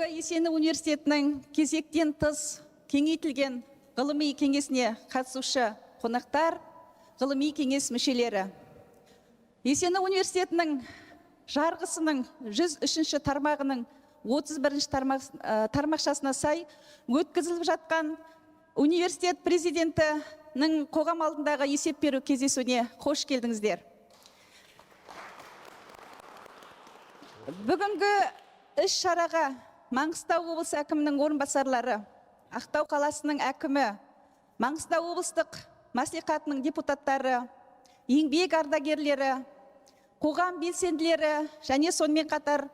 Есенов университетінің кезектен тыс кеңейтілген ғылыми кеңесіне қатысушы қонақтар, ғылыми кеңес мүшелері. Есенов университетінің жарғысының 103-ші тармағының 31-ші тармақшасына сай өткізіліп жатқан университет президентінің қоғам алдындағы есеп беру кездесуіне қош келдіңіздер. Бүгінгі іс-шараға Маңғыстау облысы әкімінің орынбасарлары, Ақтау қаласының әкімі, Маңғыстау облыстық мәслихатының депутаттары, еңбек ардагерлері, қоғам белсенділері және сонымен қатар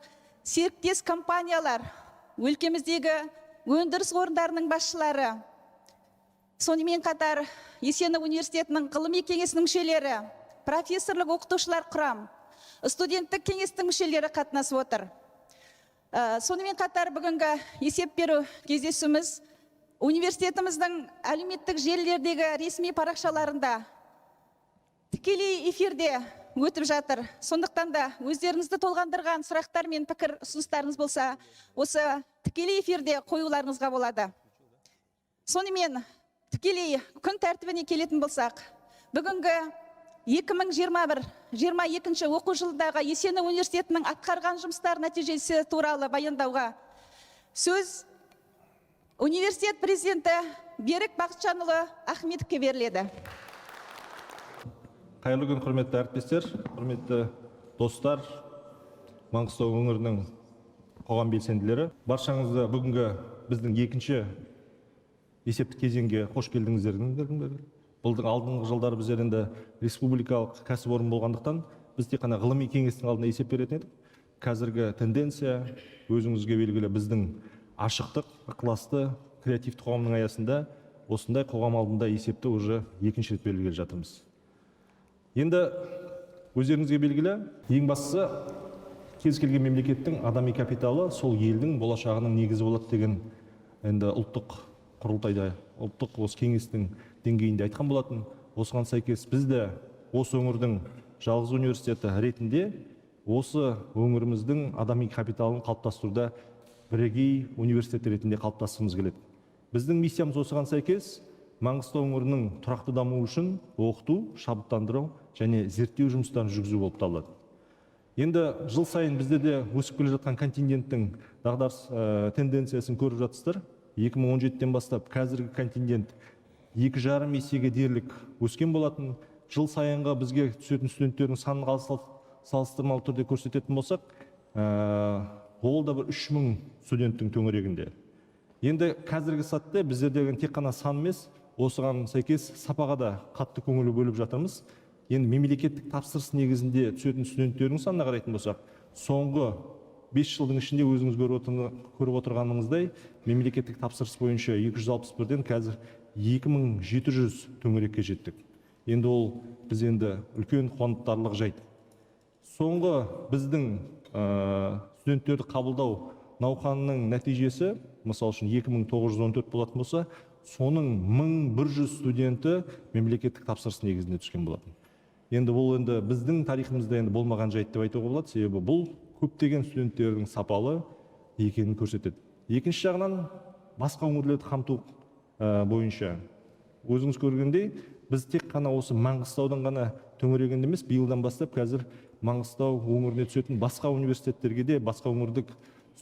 серіктес компаниялар, өлкеміздегі өндіріс орындарының басшылары, сонымен қатар Есенов университетінің ғылыми кеңесінің мүшелері, профессорлық оқытушылар құрам, студенттік кеңестің мүшелері қатынасып отыр. Сонымен қатар бүгінгі есеп беру кездесуіміз университетіміздің әлеуметтік желілердегі ресми парақшаларында тікелей эфирде өтіп жатыр. Сондықтан да өздеріңізді толғандырған сұрақтар мен пікір ұсыныстарыңыз болса, осы тікелей эфирде қоюларыңызға болады. Сонымен тікелей күн тәртібіне келетін болсақ, бүгінгі 2021-22 оқу жылындағы Есенов университетінің атқарған жұмыстар нәтижесі туралы баяндауға сөз университет президенті Берік Бақытжанұлы Ахметовке беріледі. Қайырлы күн, құрметті әріптестер, құрметті достар, Маңғыстау өңірінің қоғам белсенділері. Баршаңызды бүгінгі біздің екінші есептік кезеңге қош келдіңіздер. Бұлдың алдыңғы жылдары біздер енді республикалық кәсіпорын болғандықтан біз тек қана ғылыми кеңестің алдында есеп беретін едік. Қазіргі тенденция өзіңізге белгілі, біздің ашықтық, ықыласты, креативті қоғамның аясында осындай қоғам алдында есепті уже екінші рет белгілеп жатырмыз. Енді өздеріңізге белгілі, ең бастысы кез келген мемлекеттің адами капиталы сол елдің болашағының негізі болады деген енді ұлттық құрылтайда, ұлттық осы кеңестің деңгейінде айтқан болатын. Осыған сәйкес біз де осы өңірдің жалғыз университеті ретінде осы өңіріміздің адами капиталын қалыптастыруда бірегей университет ретінде қалыптасқымыз келеді. Біздің миссиямыз осыған сәйкес Маңғыстау өңірінің тұрақты дамуы үшін оқыту, шабыттандыру және зерттеу жұмыстарын жүргізу болып табылады. Енді жыл сайын бізде де өсіп келе жатқан контингенттің дағдарыс тенденциясын көріп жатсыздар. 2017-тен бастап қазіргі контингент 2,5 есеге дерлік өскен болатын. Жыл сайынғы бізге түсетін студенттердің санын салыстырмалы түрде көрсететін болсақ, ол да бір 3000 студенттің төңірегінде. Енді қазіргі сәтте біздердегі тек қана сан емес, осыған сәйкес сапаға да қатты көңіл бөліп жатырмыз. Енді мемлекеттік тапсырыс негізінде түсетін студенттердің санына қарайтын болсақ, соңғы 5 жылдың ішінде өзіңіз көріп отырғаныңыздай, мемлекеттік тапсырыс бойынша 261-ден қазір 2700 төңірекке жеттік. Енді ол біз енді үлкен қуантарлық жайт. Соңғы біздің студенттерді қабылдау науқанының нәтижесі, мысал үшін 2914 болатын болса, соның 1100 студенті мемлекеттік тапсырыс негізінде түскен болатын. Енді бұл енді біздің тарихымызда енді болмаған жайт деп айтуға болады, себебі бұл көптеген студенттердің сапалы екенін көрсетеді. Екінші жағынан басқа өңірлерді қамту бойынша өзіңіз көргендей, біз тек қана осы Маңғыстаудың ғана төңірегінде емес, биылдан бастап қазір Маңғыстау өңіріне түсетін басқа университеттерге де, басқа өңірлік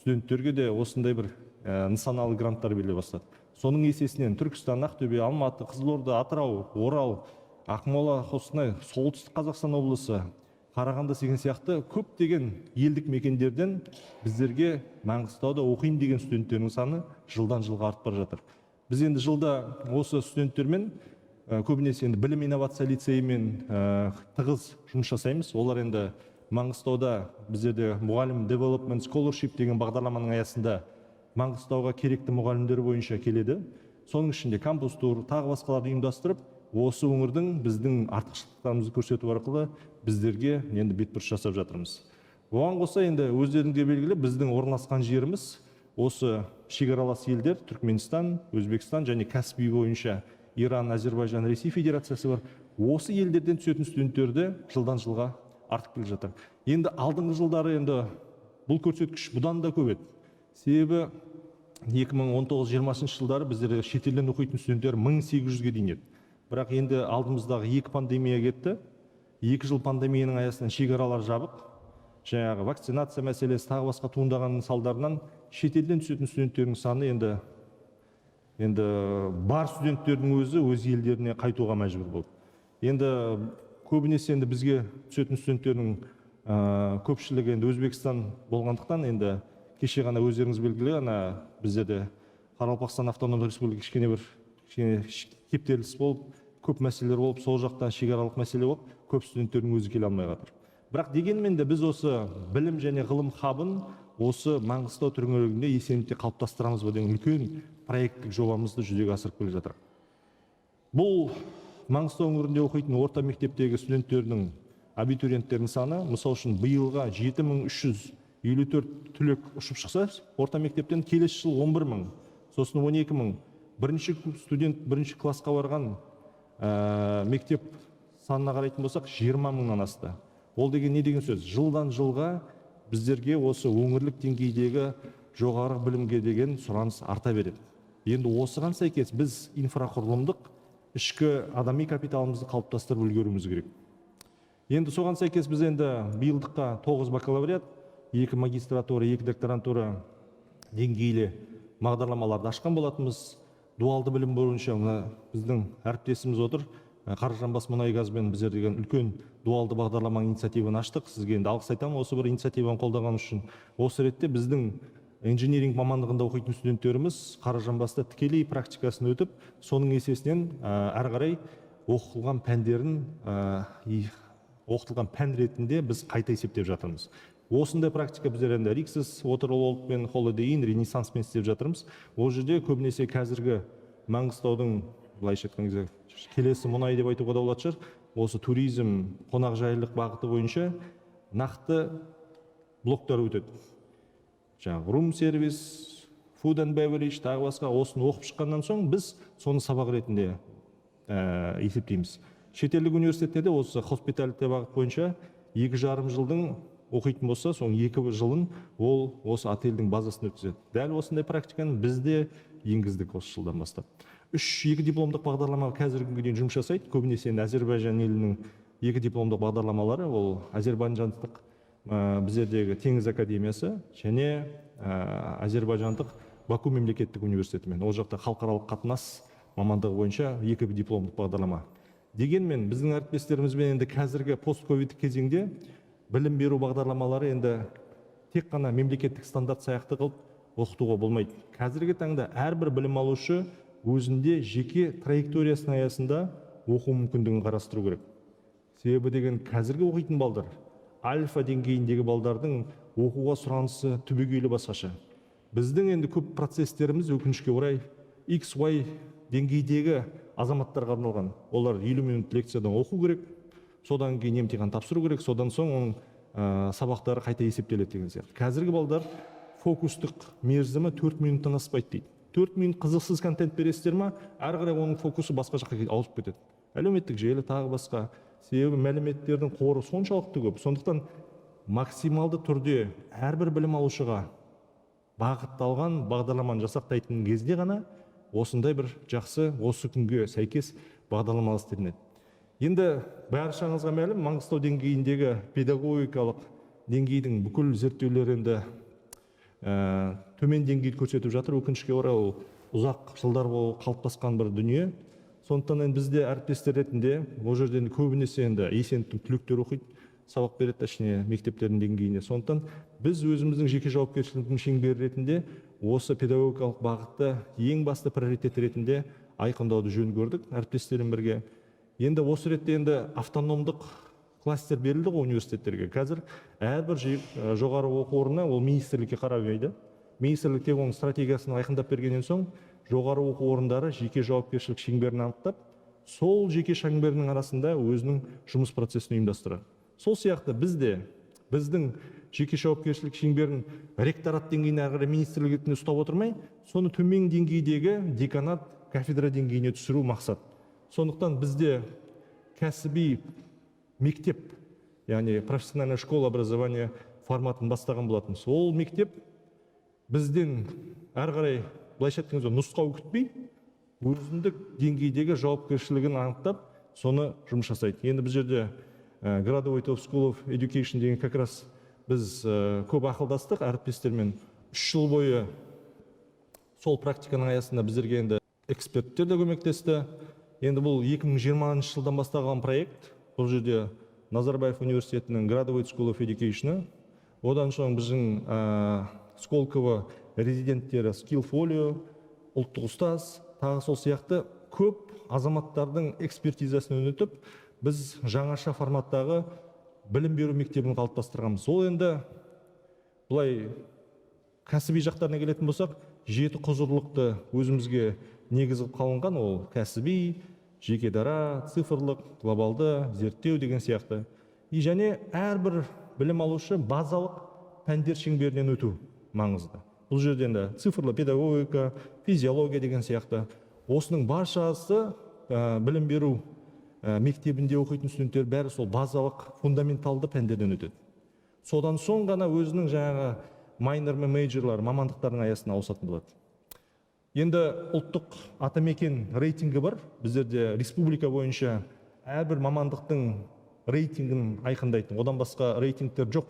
студенттерге де осындай бір нысаналы гранттар беріле бастады. Соның есесінен Түркістан, Ақтөбе, Алматы, Қызылорда, Атырау, Орал, Ақмола, Қостанай, Солтүстік Қазақстан облысы, Қарағанды деген сияқты көптеген елдік мекендерден біздерге Маңғыстауда оқиын деген студенттердің саны жылдан жылға артып бара жатыр. Біз енді жылда осы студенттермен, көбінесе енді білім инновация лицейімен тығыз жұмыс жасаймыз. Олар енді Маңғыстауда біздерде мұғалім Development Scholarship деген бағдарламаның аясында Маңғыстауға керекті мұғалімдер бойынша келеді. Соның ішінде кампус тур, тағы басқаларды ұйымдастырып, осы өңірдің біздің артықшылықтарымызды көрсету арқылы біздерге енді бетбұрыс жасап жатырмыз. Оған қоса енді өздеріңізге белгілі, біздің орналасқан жеріміз осы шекаралас елдер Түркменстан, Өзбекстан және Каспий бойынша Иран, Әзербайжан, Ресей Федерациясы бар. Осы елдерден түсетін студенттерді жылдан жылға артып келе жатыр. Енді алдыңғы жылдары енді бұл көрсеткіш бұдан да көп еді. Себебі 2019-20 жылдары біздерде шетелден оқитын студенттер 1800-ге дейін еді. Бірақ енді алдымыздағы екі пандемия кетті. 2 жыл пандемияның аясында шекаралар жабық, жаңағы вакцинация мәселесі тағы басқа туындағанның салдарынан шетелден түсетін студенттердің саны енді бар студенттердің өзі өз елдеріне қайтуға мәжбүр болды. Енді көбінесе енді бізге түсетін студенттердің көпшілігі енді Өзбекстан болғандықтан, енді кеше ғана өздеріңіз белгілі, ана біздерде Қарақалпақстан автономды республика кішкене кептеліс болып, көп мәселелер болып, сол жақтан шекаралық мәселе болып, көп студенттердің өзі келе алмай жатыр. Бірақ дегенмен де біз осы білім және ғылым хабын осы Маңғыстау төңірегінде Есентте қалыптастырамыз ба деген үлкен проекттік жобамызды жүзеге асырып келе жатыр. Бұл Маңғыстау өңірінде оқитын орта мектептегі студенттердің, абитуриенттердің саны, мысал үшін, биылға 7354 түлек ұшып шықса орта мектептен, келесі жыл 11 000, сосын 12 000. Бірінші студент бірінші классқа барған мектеп санына қарайтын болсақ, 20 мыңнан асты. Ол деген не деген сөз? Жылдан жылға біздерге осы өңірлік деңгейдегі жоғары білімге деген сұраныс арта береді. Енді осыған сәйкес біз инфрақұрылымдық ішкі адами капиталымызды қалыптастырып үлгеруіміз керек. Енді соған сәйкес біз енді биылдыққа 9 бакалавриат, 2 магистратура, 2 докторантура деңгейлі бағдарламаларды ашқан болатынбыз. Дуалды білім бойынша мына біздің әріптесіміз отыр, Қаражанбас мұнайгазбен біздер деген үлкен дуалды бағдарламаның инициативаны аштық. Сізге енді алғыс айтамын осы бір инициативаны қолдаған үшін. Осы ретте біздің инжиниринг мамандығында оқитын студенттеріміз Қаражанбаста тікелей практикасын өтіп, соның есесінен әрі қарай оқытылған пәндерін оқытылған пән ретінде біз қайта есептеп жатырмыз. Осындай практика біздер енді Rixos, Waterworld пен Holiday Inn, Ренессанспен істеп жатырмыз. Ол жерде көбінесе қазіргі Маңғыстаудың, былайша айтқан кезде, келесі мұнай деп айтуға да болатын шығар, осы туризм, қонақжайлылық бағыты бойынша нақты блоктар өтеді. Жаңағы room service, food and beverage, тағы басқа. Осыны оқып шыққаннан соң біз соны сабақ ретінде есептейміз. Шетелдік университеттерде осы hospitality бағыт бойынша 2,5 жылдың оқитын болса, соның 2 жылын ол осы отельдің базасында өткізеді. Дәл осындай практиканы біз де енгіздік осы жылдан бастап. Үш екі дипломдық бағдарлама қазіргі күнге дейін жұмыс жасайды. Көбінесе енді Әзербайжан елінің екі дипломдық бағдарламалары, ол әзербайжандық біздердегі Теңіз академиясы және әзербайжандық Баку мемлекеттік университетімен, ол жақта халықаралық қатынас мамандығы бойынша екі дипломдық бағдарлама. Дегенмен біздің әріптестерімізбен енді қазіргі постковидтік кезеңде білім беру бағдарламалары енді тек қана мемлекеттік стандарт сияқты қылып оқытуға болмайды. Қазіргі таңда әрбір білім алушы өзінде жеке траекториясының аясында оқу мүмкіндігін қарастыру керек. Себебі деген қазіргі оқитын балдар, альфа деңгейіндегі балдардың оқуға сұранысы түбегейлі басқаша. Біздің енді көп процестеріміз, өкінішке орай, X, Y деңгейдегі азаматтарға арналған. Олар 50 минут лекциядан оқу керек, содан кейін емтихан тапсыру керек, содан соң оның сабақтары қайта есептеледі деген сияқты. Қазіргі балдар фокустық мерзімі 4 минуттан аспайды дейді. 4 минут қызықсыз контент бересіздер ма, әрі қарай оның фокусы басқа жаққа ауысып кетеді, әлеуметтік желі, тағы басқа. Себебі мәліметтердің қоры соншалықты көп. Сондықтан максималды түрде әрбір білім алушыға бағытталған бағдарламаны жасақтайтын кезде ғана осындай бір жақсы, осы күнге сәйкес бағдарламалар істелінеді. Енді баршаңызға мәлім, Маңғыстау деңгейіндегі педагогикалық деңгейдің бүкіл зерттеулері енді төмен деңгейді көрсетіп жатыр. Өкінішке орай, ол ұзақ жылдар бойы қалыптасқан бір дүние. Сондықтан енді бізде әріптестер ретінде ол жерде енді көбінесе енді Есеновтің түлектері оқиды, сабақ береді, точнее, мектептердің деңгейінде. Сондықтан біз өзіміздің жеке жауапкершілігіміздің шеңбері ретінде осы педагогикалық бағытты ең басты приоритет ретінде айқындауды жөн көрдік әріптестермен бірге. Енді осы ретте енді автономдық кластер берілді ғой университеттерге. Қазір әрбір жоғары оқу орнына ол министрлікке қарамайды. Министрлік тек оның стратегиясын айқындап бергеннен соң, жоғары оқу орындары жеке жауапкершілік шеңберін анықтап, сол жеке шеңберінің арасында өзінің жұмыс процесін ұйымдастырады. Сол сияқты біз де біздің жеке жауапкершілік шеңберін ректорат деңгейіне, әрі қарай министрлік ретінде ұстап отырмай, соны төмен деңгейдегі деканат, кафедра деңгейіне түсіру мақсат. Сондықтан бізде кәсіби мектеп, яғни профессиональная школа образования форматын бастаған болатынбыз. Ол мектеп Бізден әрі қарай, былайша айтқан кезде, нұсқау күтпей, өзіндік деңгейдегі жауапкершілігін анықтап, соны жұмыс жасайды. Енді бұл жерде Graduate of School of Education деген как раз біз көп ақылдастық әріптестермен 3 жыл бойы. Сол практиканың аясында біздерге енді эксперттер де көмектесті. Енді бұл 2020 жылдан басталған проект. Бұл жерде Назарбаев университетінің Graduate School of Education, одан соң біздің Сколково резиденттері, Skillfolio, ұлттық ұстаз, тағы сол сияқты көп азаматтардың экспертизасынан өтіп, біз жаңаша форматтағы білім беру мектебін қалыптастырғанбыз. Ол енді былай кәсіби жақтарына келетін болсақ, жеті құзырлықты өзімізге негіз қылып қалынған. Ол кәсіби, жеке дара, цифрлық, глобалды зерттеу деген сияқты. И және әрбір білім алушы базалық пәндер шеңберінен өту маңызды. Бұл жерде енді цифрлы педагогика, физиология деген сияқты. Осының баршасы білім беру мектебінде оқитын студенттер бәрі сол базалық фундаменталды пәндерден өтеді. Содан соң ғана өзінің жаңағы minor мен major лар мамандықтарының аясына ауысатын болады. Енді ұлттық «Атамекен» рейтингі бар біздерде, республика бойынша әрбір мамандықтың рейтингін айқындайтын. Одан басқа рейтингтер жоқ,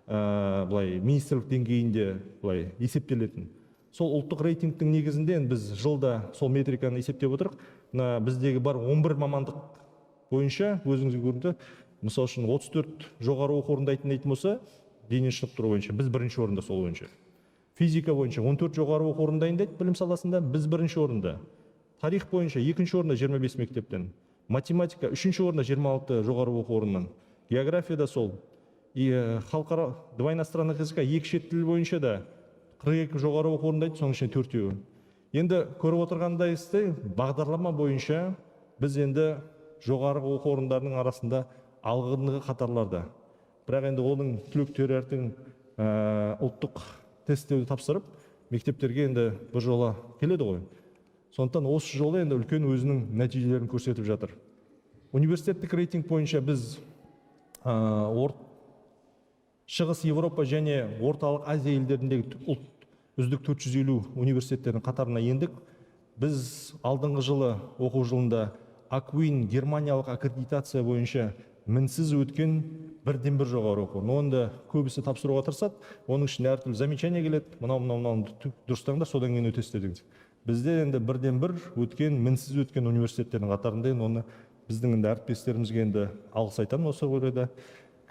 былай министрлік деңгейінде былай есептелетін. Сол ұлттық рейтингтің негізінде енді біз жылда сол метриканы есептеп отырық. Мына біздегі бар 11 мамандық бойынша өзіңізге көрінді. Мысалы үшін, 34 жоғары оқу орнында дейтін болса, дене шынықтыру бойынша біз бірінші орында. Сол бойынша, физика бойынша 14 жоғары оқу орнын дайындайды білім саласында, біз бірінші орында. Тарих бойынша екінші орында 25 мектептен, математика үшінші орында 26 жоғары оқу орнынан, географияда сол и халықара два иностранных языка, екі шет тіл бойынша да 42 жоғары оқу орнында дайындайды, соның ішінде төртеуі. Енді көріп отырғандайсыздай, бағдарлама бойынша біз енді жоғарғы оқу орындарының арасында алдыңғы қатарларда. Бірақ енді оның түлектері ертең ұлттық тесттеуді тапсырып, мектептерге енді бір жола келеді ғой. Сондықтан осы жолы енді үлкен өзінің нәтижелерін көрсетіп жатыр. Университеттік рейтинг бойынша біз Шығыс Еуропа және Орталық Азия елдеріндегі ұлт үздік 450 университеттердің қатарына ендік. Біз алдыңғы жылы, оқу жылында Аквин германиялық аккредитация бойынша мінсіз өткен бірден бір жоғары оқу орны. Оны да көбісі тапсыруға тырысады, оның ішінде әртүрлі замечание келеді: мынау, мынау, мынауны дұрыстаңдар, содан кейін өтесіздер деген сияқты. Бізде енді бірден бір өткен, мінсіз өткен университеттердің қатарында. Енді оны біздің енді әріптестерімізге енді алғыс айтамын осы орайда.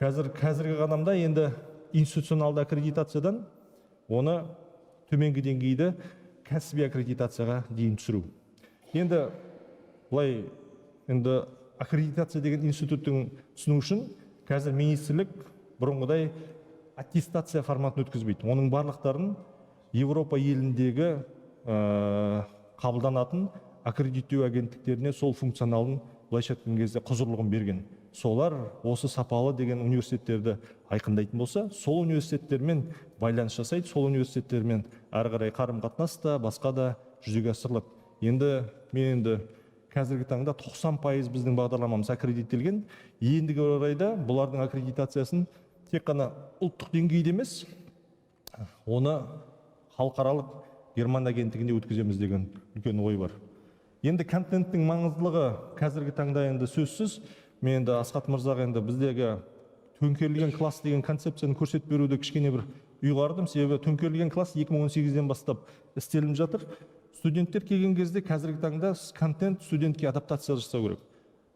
Қазіргі қадамда енді институционалды аккредитациядан оны төменгі деңгейді кәсіби аккредитацияға дейін түсіру. Енді былай, енді аккредитация деген институттың түсіну үшін, қазір министрлік бұрынғыдай аттестация форматын өткізбейді. Оның барлықтарын Европа еліндегі қабылданатын аккредиттеу агенттіктеріне сол функционалын, былайша айтқан кезде, құзырлығын берген. Солар осы сапалы деген университеттерді айқындайтын болса, сол университеттермен байланыс жасайды, сол университеттермен әрі қарай қарым қатынас та, басқа да жүзеге асырылады. Енді мен енді қазіргі таңда 90% біздің бағдарламамыз аккредиттелген. Ендігі орайда бұлардың аккредитациясын тек қана ұлттық деңгейде емес, оны халықаралық герман агенттігінде өткіземіз деген үлкен ой бар. Енді контенттің маңыздылығы қазіргі таңда енді сөзсіз. Мен енді Асхат мырзаға енді біздегі төңкерілген класс деген концепцияны көрсетіп беруді кішкене бір ұйғардым. Себебі төңкерілген класс 2018-ден бастап істелініп жатыр. Студенттер келген кезде қазіргі таңда контент студентке адаптация жасау керек.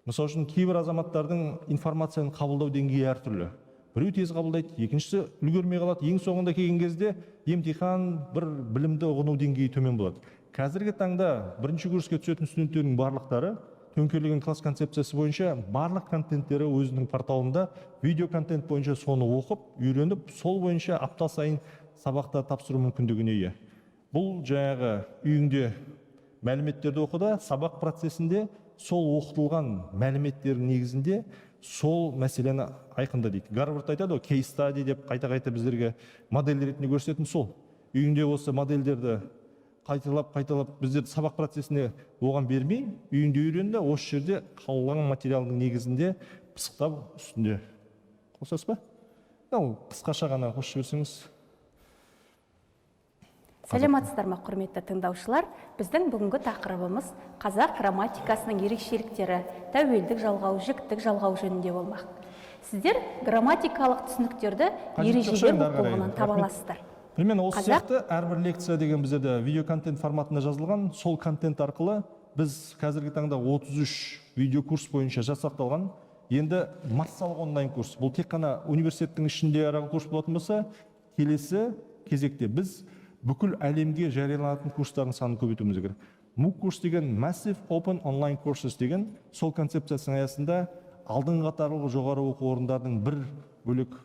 Мысалы үшін, кейбір азаматтардың информацияны қабылдау деңгейі әртүрлі: біреу тез қабылдайды, екіншісі үлгермей қалады, ең соңында келген кезде емтихан, бір білімді ұғыну деңгейі төмен болады. Қазіргі таңда бірінші курске түсетін студенттердің барлықтары төңкерілген класс концепциясы бойынша барлық контенттері өзінің порталында видео контент бойынша, соны оқып үйреніп, сол бойынша апта сайын сабақтар тапсыру мүмкіндігіне ие. Бұл жаңағы үйіңде мәліметтерді оқы да, сабақ процесінде сол оқытылған мәліметтердің негізінде сол мәселені айқында дейді. Гарвард айтады ғой, case study деп қайта қайта біздерге модель ретінде көрсететін. Сол үйіңде осы модельдерді қайталап қайталап, біздерді сабақ процесіне оған бермей, үйіңде үйрен де, осы жерде қалған материалдың негізінде пысықтап үстінде қосасыз ба? Ол қысқаша ғана қосып жіберсеңіз. Сәлеметсіздер ме, құрметті тыңдаушылар! Біздің бүгінгі тақырыбымыз қазақ грамматикасының ерекшеліктері, тәуелдік жалғау, жіктік жалғау жөнінде болмақ. Сіздер грамматикалық түсініктерді Қажеті жоқ ережелер енді ары қарай. оқулығынан таба Рахмет. аласыздар. Примерно осы Қазақ сияқты әрбір лекция деген біздерде видео контент форматында жазылған. Сол контент арқылы біз қазіргі таңда 33 видео курс бойынша жасақталған. Енді массалық онлайн курс. Бұл тек қана университеттің ішінде арағы курс болатын болса, келесі кезекте біз бүкіл әлемге жарияланатын курстардың санын көбейтуіміз керек. MOOC курс деген, Massive Open Online Courses деген, сол концепциясының аясында алдыңғы қатарлы жоғары оқу орындарының бір бөлек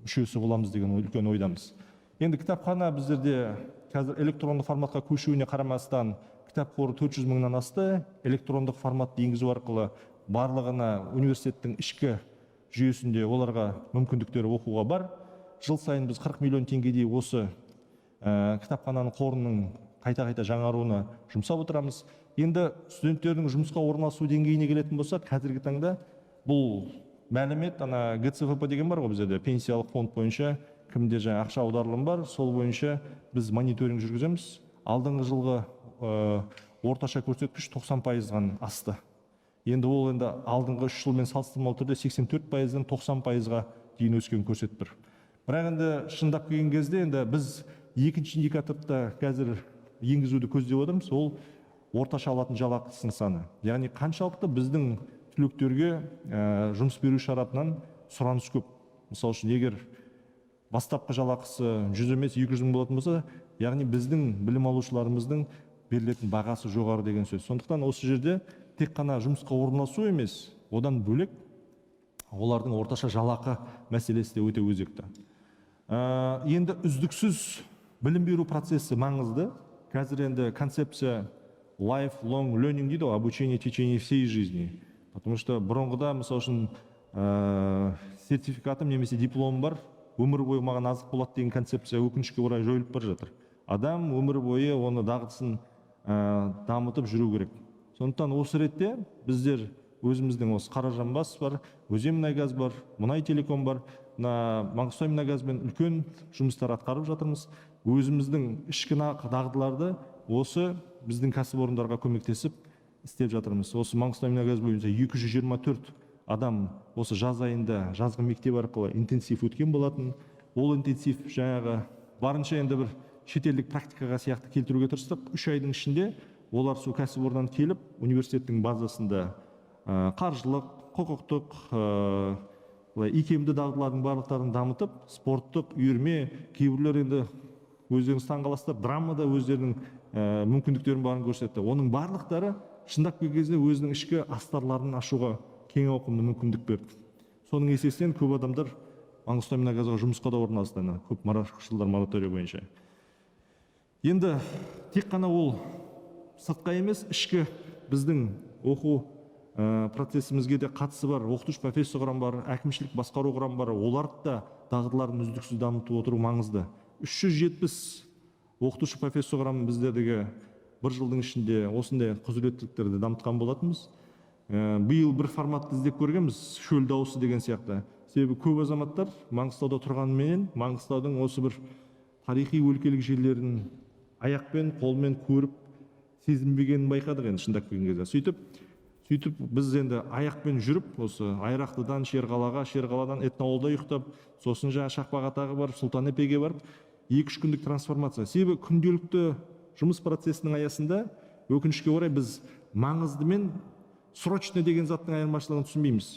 мүшесі боламыз деген үлкен ойдамыз. Енді кітапхана біздерде қазір электронды форматқа көшуіне қарамастан, кітап қоры 400 мыңнан асты. Электрондық форматты енгізу арқылы барлығына университеттің ішкі жүйесінде оларға мүмкіндіктері оқуға бар. Жыл сайын біз 40 миллион теңгедей осы кітапхананың қорының қайта-қайта жаңаруына жұмсап отырамыз. Енді студенттердің жұмысқа орналасу деңгейіне келетін болсақ, қазіргі таңда бұл мәлімет ана ГЦФП деген бар ғой біздерде, пенсиялық фонд бойынша кімде жаңа ақша аударылым бар, сол бойынша біз мониторинг жүргіземіз. Алдыңғы жылғы орташа көрсеткіш 90%-дан асты. Енді ол енді алдыңғы 3 жылмен салыстырмалы түрде 84%-дан 90%-ға дейін өскен көрсетіп тұр. Бірақ енді шындап келген кезде, енді біз екінші индикаторды қазір енгізуді көздеп отырмыз. Ол орташа алатын жалақысының саны, яғни қаншалықты біздің түлектерге жұмыс беруші тарапынан сұраныс көп. Мысалы үшін, егер бастапқы жалақысы 100 емес, 200 мың болатын болса, яғни біздің білім алушыларымыздың берілетін бағасы жоғары деген сөз. Сондықтан осы жерде тек қана жұмысқа орналасу емес, одан бөлек олардың орташа жалақы мәселесі де өте өзекті. Енді үздіксіз білім беру процесі маңызды. Қазір енді концепция lifelong learning дейді ғой, обучение в течение всей жизни. Потому что бұрынғыда, мысалы үшін, сертификатым немесе дипломым бар, өмір бойы маған азық болады деген концепция өкінішке орай жойылып бара жатыр. Адам өмір бойы оны дағдысын дамытып жүру керек. Сондықтан осы ретте біздер өзіміздің осы Қаражанбас бар, Өзенмұнайгаз бар, Мұнай Телеком бар, мына Маңғыстаумұнайгазбен үлкен жұмыстар атқарып жатырмыз. Өзіміздің ішкі дағдыларды осы біздің кәсіпорындарға көмектесіп істеп жатырмыз. Осы Маңғыстаумұнайгаз бойынша 224 адам осы жаз айында жазғы мектеп арқылы интенсив өткен болатын. Ол интенсив жаңағы барынша енді бір шетелдік практикаға сияқты келтіруге тырыстық. 3 айдың ішінде олар сол кәсіпорыннан келіп, университеттің базасында қаржылық, құқықтық, былай икемді дағдылардың барлықтарын дамытып, спорттық үйірме, кейбіреулер енді, өздеріңіз таңқаласыздар, драмада өздерінің мүмкіндіктерін барын көрсетті. Оның барлықтары шындап келген кезде өзінің ішкі астарларын ашуға кең ауқымды мүмкіндік берді. Соның есесінен көп адамдар Маңғыстаумұнайгазға жұмысқа да орналасты, ана көп жылдар мораторий бойынша. Енді тек қана ол сыртқа емес, ішкі біздің оқу процесімізге де қатысы бар. Оқытушы профессор құрам бар, әкімшілік басқару құрам бар, оларды да дағдыларын үздіксіз дамытып отыру маңызды. 370 оқытушы профессор құрамы біздердегі бір жылдың ішінде осындай құзыреттіліктерді дамытқан болатынбыз. Биыл бір форматты іздеп көргенбіз, шөл дауысы деген сияқты. Себебі көп азаматтар Маңғыстауда тұрғанменен, Маңғыстаудың осы бір тарихи өлкелік жерлерін аяқпен, қолмен көріп сезінбегенін байқадық енді шындап келген кезде. Сөйтіп біз енді аяқпен жүріп, осы Айрақтыдан Шерқалаға, Шерқаладан Этноауылда ұйықтап, сосын жаңағы Шақпақ Атаға барып, Сұлтанепеге барып, 2-3 күндік трансформация. Себебі күнделікті жұмыс процесінің аясында, өкінішке орай, біз маңызды мен срочный деген заттың айырмашылығын түсінбейміз,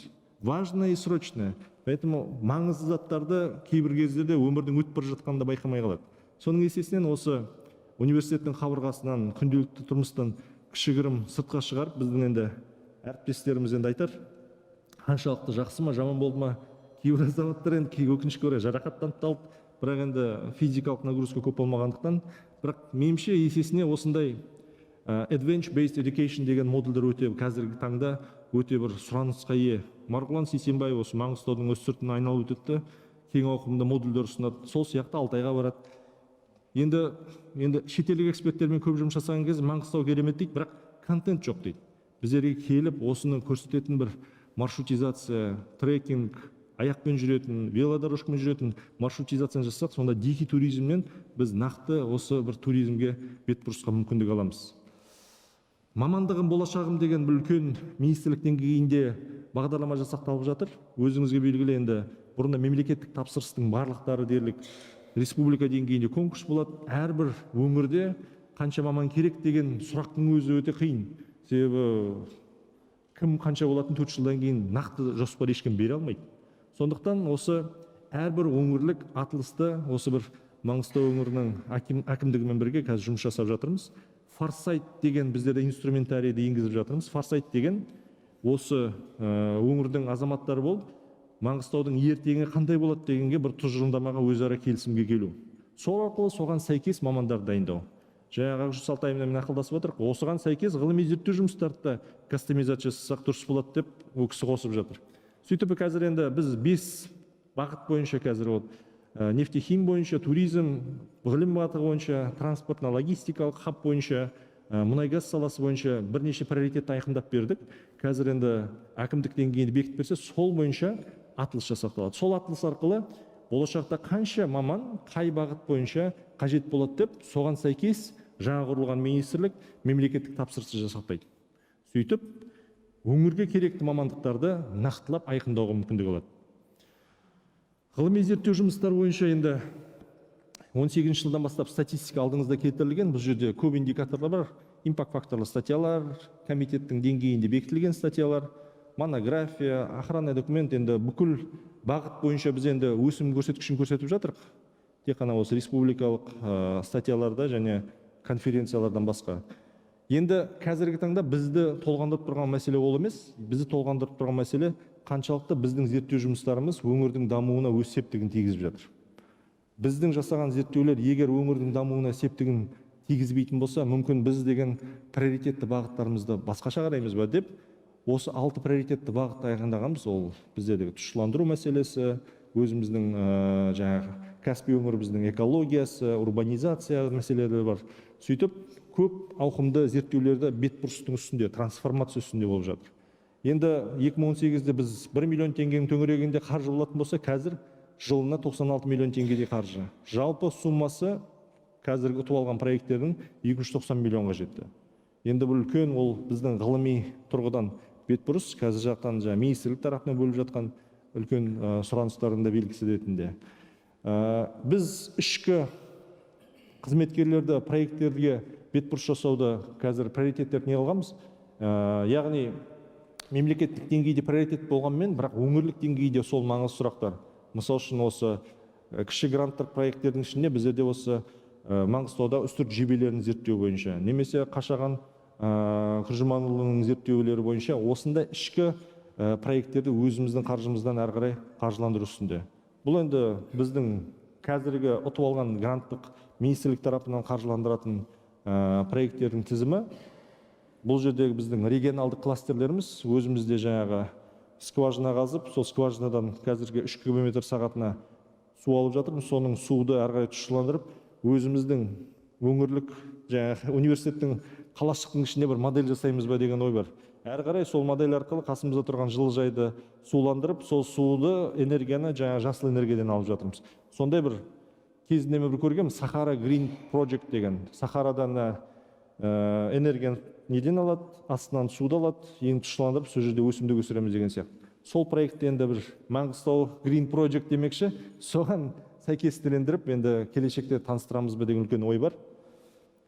важное и срочное. Поэтому маңызды заттарды кейбір кездерде өмірдің өтіп бара жатқанын да байқамай қалады. Соның есесінен осы университеттің қабырғасынан, күнделікті тұрмыстан кішігірім сыртқа шығарып, біздің енді әріптестеріміз енді айтар, қаншалықты жақсы ма, жаман болды ма. Кейбір азаматтар енді өкінішке орай жарақаттанып та алды, бірақ енді физикалық нагрузка көп болмағандықтан. Бірақ меніңше, есесіне осындай adventure based education деген модульдер өте қазіргі таңда өте бір сұранысқа ие. Марғұлан Сейсембаев осы Маңғыстаудың өз сыртын айналып өтеді де, кең ауқымды модульдер ұсынады. Сол сияқты Алтайға барады. Енді шетелдік эксперттермен көп жұмыс жасаған кезде Маңғыстау керемет дейді, бірақ контент жоқ дейді. Біздерге келіп, осыны көрсететін бір маршрутизация, трекинг. аяқпен жүретін, велодорожкамен жүретін маршрутизацияны жасасақ, сонда дикий туризмнен біз нақты осы бір туризмге бет бұрысқа мүмкіндік аламыз. Мамандығым болашағым деген бір үлкен министрлік деңгейінде бағдарлама жасақталып жатыр. Өзіңізге белгілі, енді бұрында мемлекеттік тапсырыстың барлықтары дерлік республика деңгейінде конкурс болады. Әрбір өңірде қанша маман керек деген сұрақтың өзі өте қиын. Себебі кім қанша болатын 4 жылдан кейін нақты жоспар ешкім бере алмайды. Сондықтан осы әрбір өңірлік атласты осы бір Маңғыстау өңірінің әкімдігімен бірге қазір жұмыс жасап жатырмыз. Форсайт деген біздерде инструментарийді енгізіп жатырмыз. Форсайт деген осы өңірдің азаматтары болып, Маңғыстаудың ертеңі қандай болады дегенге бір тұжырымдамаға өзара келісімге келу. Сол арқылы соған сәйкес мамандарды дайындау. Жаңағы Ақжүз Салтаевнамен ақылдасып отырық, осыған сәйкес ғылыми зерттеу жұмыстарды да кастомизация жасасақ дұрыс болады деп ол кісі қосып жатыр. Сөйтіп қазір енді біз 5 бағыт бойынша қазір нефтехим бойынша, туризм, ғылым бағыты бойынша, транспортно-логистикалық хаб бойынша, мұнай-газ саласы бойынша бірнеше приоритетті айқындап бердік. Қазір енді әкімдік деңгейінде бекітіп берсе, сол бойынша атлас жасақталады. Сол атлас арқылы болашақта қанша маман қай бағыт бойынша қажет болады деп, соған сәйкес жаңа құрылған министрлік мемлекеттік тапсырысты жасақтайды. Сөйтіп өңірге керекті мамандықтарды нақтылап айқындауға мүмкіндік алады. Ғылыми зерттеу жұмыстары бойынша енді 18 жылдан бастап статистика алдыңызда келтірілген. Бұл жерде көп индикаторлар бар. Импакт факторлы статьялар, комитеттің деңгейінде бекітілген статьялар, монография, охранный документ, енді бүкіл бағыт бойынша біз енді өсім көрсеткішін көрсетіп жатырық. Тек қана осы республикалық статьяларда және конференциялардан басқа. Енді қазіргі таңда бізді толғандырып тұрған мәселе ол емес, бізді толғандырып тұрған мәселе қаншалықты біздің зерттеу жұмыстарымыз өңірдің дамуына өз септігін тигізіп жатыр. Біздің жасаған зерттеулер егер өңірдің дамуына септігін тигізбейтін болса, мүмкін біз деген приоритетті бағыттарымызды басқаша қараймыз ба деп осы 6 приоритетті бағытты айқындағанбыз. Ол біздердегі тұщыландыру мәселесі, өзіміздің жаңағы Каспий өңіріміздің экологиясы, урбанизация мәселелері бар. Сөйтіп көп ауқымды зерттеулерді бетбұрыстың үстінде, трансформация үстінде болып жатыр. Енді 2018-де біз 1 миллион теңгенің төңірегінде қаржы болатын болса, қазір жылына 96 миллион теңгедей қаржы. Жалпы суммасы қазіргі ұтып алған проекттердің 290 миллионға жетті. Енді бұл үлкен, ол біздің ғылыми тұрғыдан бетбұрыс, қазір жақтан жаңа министрлік тарапынан бөліп жатқан үлкен сұраныстардың да белгісі ретінде. Біз ішкі қызметкерлерді проекттерге бетбұрыс жасауды қазір приоритеттерді не қылғанбыз? Яғни мемлекеттік деңгейде приоритет болғанмен, бірақ өңірлік деңгейде сол маңызды сұрақтар. Мысал үшін осы кіші гранттық проекттердің ішінде біздерде осы Маңғыстауда үстірт жебелерін зерттеу бойынша, немесе Қашаған Күржіманұлының зерттеулері бойынша осындай ішкі проекттерді өзіміздің қаржымыздан әрі қарай қаржыландыру үстінде. Бұл енді біздің қазіргі ұтып алған гранттық министрлік тарапынан қаржыландыратын проекттердің тізімі. Бұл жердегі біздің регионалдық кластерлеріміз, өзімізде жаңағы скважина қазып, сол скважинадан қазіргі 3 кубометр сағатына су алып жатырмыз. Соның суды әрі қарай тұщыландырып, өзіміздің өңірлік жаңағы университеттің қалашықтың ішінде бір модель жасаймыз ба деген ой бар. Әрі қарай сол модель арқылы қасымызда тұрған жылыжайды суландырып, сол суды, энергияны жаңа жасыл энергиядан алып жатырмыз. Сондай бір кезінде мен бір көргенмін, Сахара Green Project деген. Сахарадан энергияны неден алады, астынан суды алады, ең тұщыландырып, сол жерде өсімдік өсіреміз деген сияқты. Сол проектті енді бір Маңғыстау Green Project демекші, соған сәйкестендіріп енді келешекте таныстырамыз ба деген үлкен ой бар.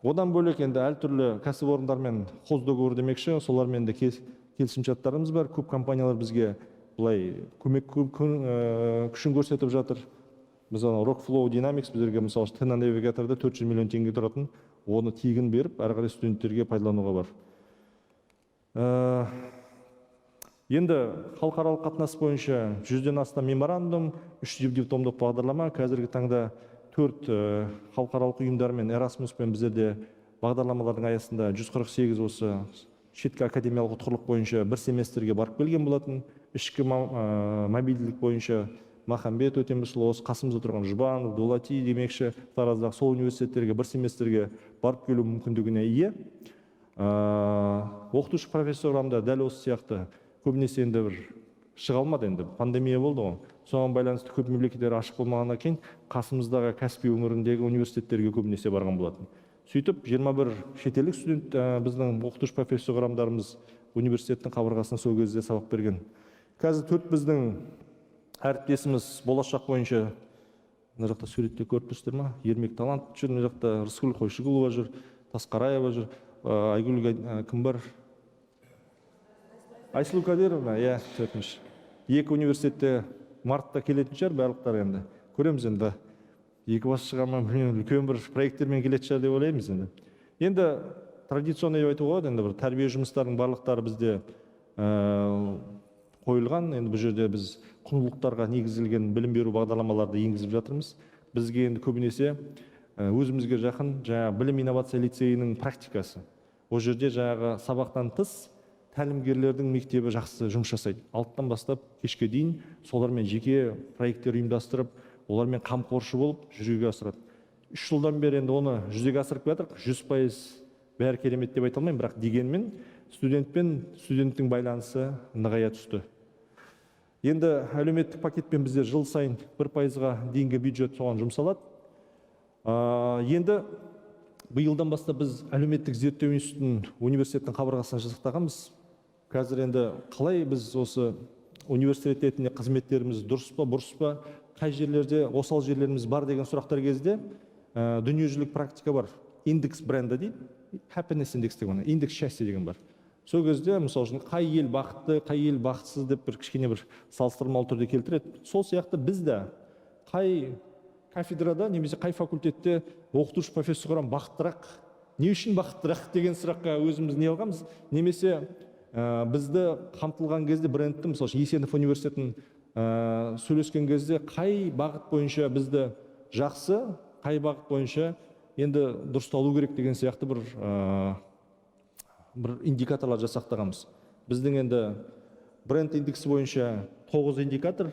Одан бөлек енді әртүрлі кәсіпорындармен хоздоговор демекші, солармен де келісімшарттарымыз бар. Көп компаниялар бізге былай көмек күшін көрсетіп жатыр. Мысалы, Rockflow Dynamics біздерге, мысалы, Тена навигаторда 400 миллион теңге тұратын, оны тегін беріп, әрі қарай студенттерге пайдалануға бар. Енді халықаралық қатынас бойынша 100-ден астам меморандум, 3 дипломдық бағдарлама, қазіргі таңда 4 халықаралық ұйымдармен, Erasmusпен біздерде бағдарламалардың аясында 148 осы шеткі академиялық ұтқырлық бойынша бір семестрге барып келген болатын. Ішкі мобильділік бойынша Махамбет Өтемісұлы, осы қасымызда тұрған Жұбанов, Дулати демекші, Тараздағы сол университеттерге бір семестрге барып келу мүмкіндігіне ие. Оқытушы профессорларым да дәл осы сияқты, көбінесе енді бір Шыға алмады енді, пандемия болды ғой. Соған байланысты көп мемлекеттер ашық болмағаннан кейін қасымыздағы Каспий өңіріндегі университеттерге көбінесе барған болатын. Сөйтіп 21 шетелдік студент, біздің оқытушы профессор құрамдарымыз университеттің қабырғасында сол кезде сабақ берген. Қазір 4 біздің әріптесіміз болашақ бойынша, мына жақта суретте көріп тұрсыздар ма? Ермек Талант жүр, мына жақта Рыскүл Қойшығұлова жүр, Тасқараева жүр, Айгүл, кім бар? Айсұлу Кадыровна, иә, төртінші. Екі университетте мартта келетін шығар барлықтары енді. Көреміз енді. Екі бас шыға ма, білмеймін, үлкен бір проекттермен келетін шығар деп ойлаймыз енді. Енді традиционный деп айтуға болады, енді бір тәрбие жұмыстарының барлықтары бізде қойылған. Енді бұл жерде біз құндылықтарға негізделген білім беру бағдарламаларды енгізіп жатырмыз. Бізге енді көбінесе өзімізге жақын жаңағы білім инновация лицейінің практикасы. Ол жерде жаңағы сабақтан тыс тәлімгерлердің мектебі жақсы жұмыс жасайды. 6-тан бастап кешке дейін солармен жеке проекттер ұйымдастырып, олармен қамқоршы болып жүзеге асырады. 3 жылдан бері енді оны жүзеге асырып келе жатырмық. 100% бәрі керемет деп айта алмаймын, бірақ дегенмен студент пен студенттің байланысы нығая түсті. Енді әлеуметтік пакетпен бізде жыл сайын 1%-ға дейінгі бюджет соған жұмсалады. Енді биылдан бастап біз әлеуметтік зерттеу институтын университеттің қабырғасына жасақтағанбыз. Қазір енді қалай біз осы университет ретінде қызметтеріміз дұрыс па, бұрыс па, қай жерлерде осал жерлеріміз бар деген сұрақтар кезде, дүниежүзілік практика бар. Индекс бренда дейді, happiness индекс деген, индекс счастья деген бар. Сол кезде, мысалы үшін, қай ел бақытты, қай ел бақытсыз деп бір кішкене бір салыстырмалы түрде келтіреді. Сол сияқты біз де қай кафедрада немесе қай факультетте оқытушы профессор құрам бақыттырақ, не үшін бақыттырақ деген сұраққа өзіміз не алғанбыз, немесе бізді қамтылған кезде брендті, мысалы үшін, Есенов университетін сөйлескен кезде қай бағыт бойынша бізді жақсы, қай бағыт бойынша енді дұрысталу керек деген сияқты бір индикаторлар жасақтағанбыз. Біздің енді бренд индексі бойынша 9 индикатор: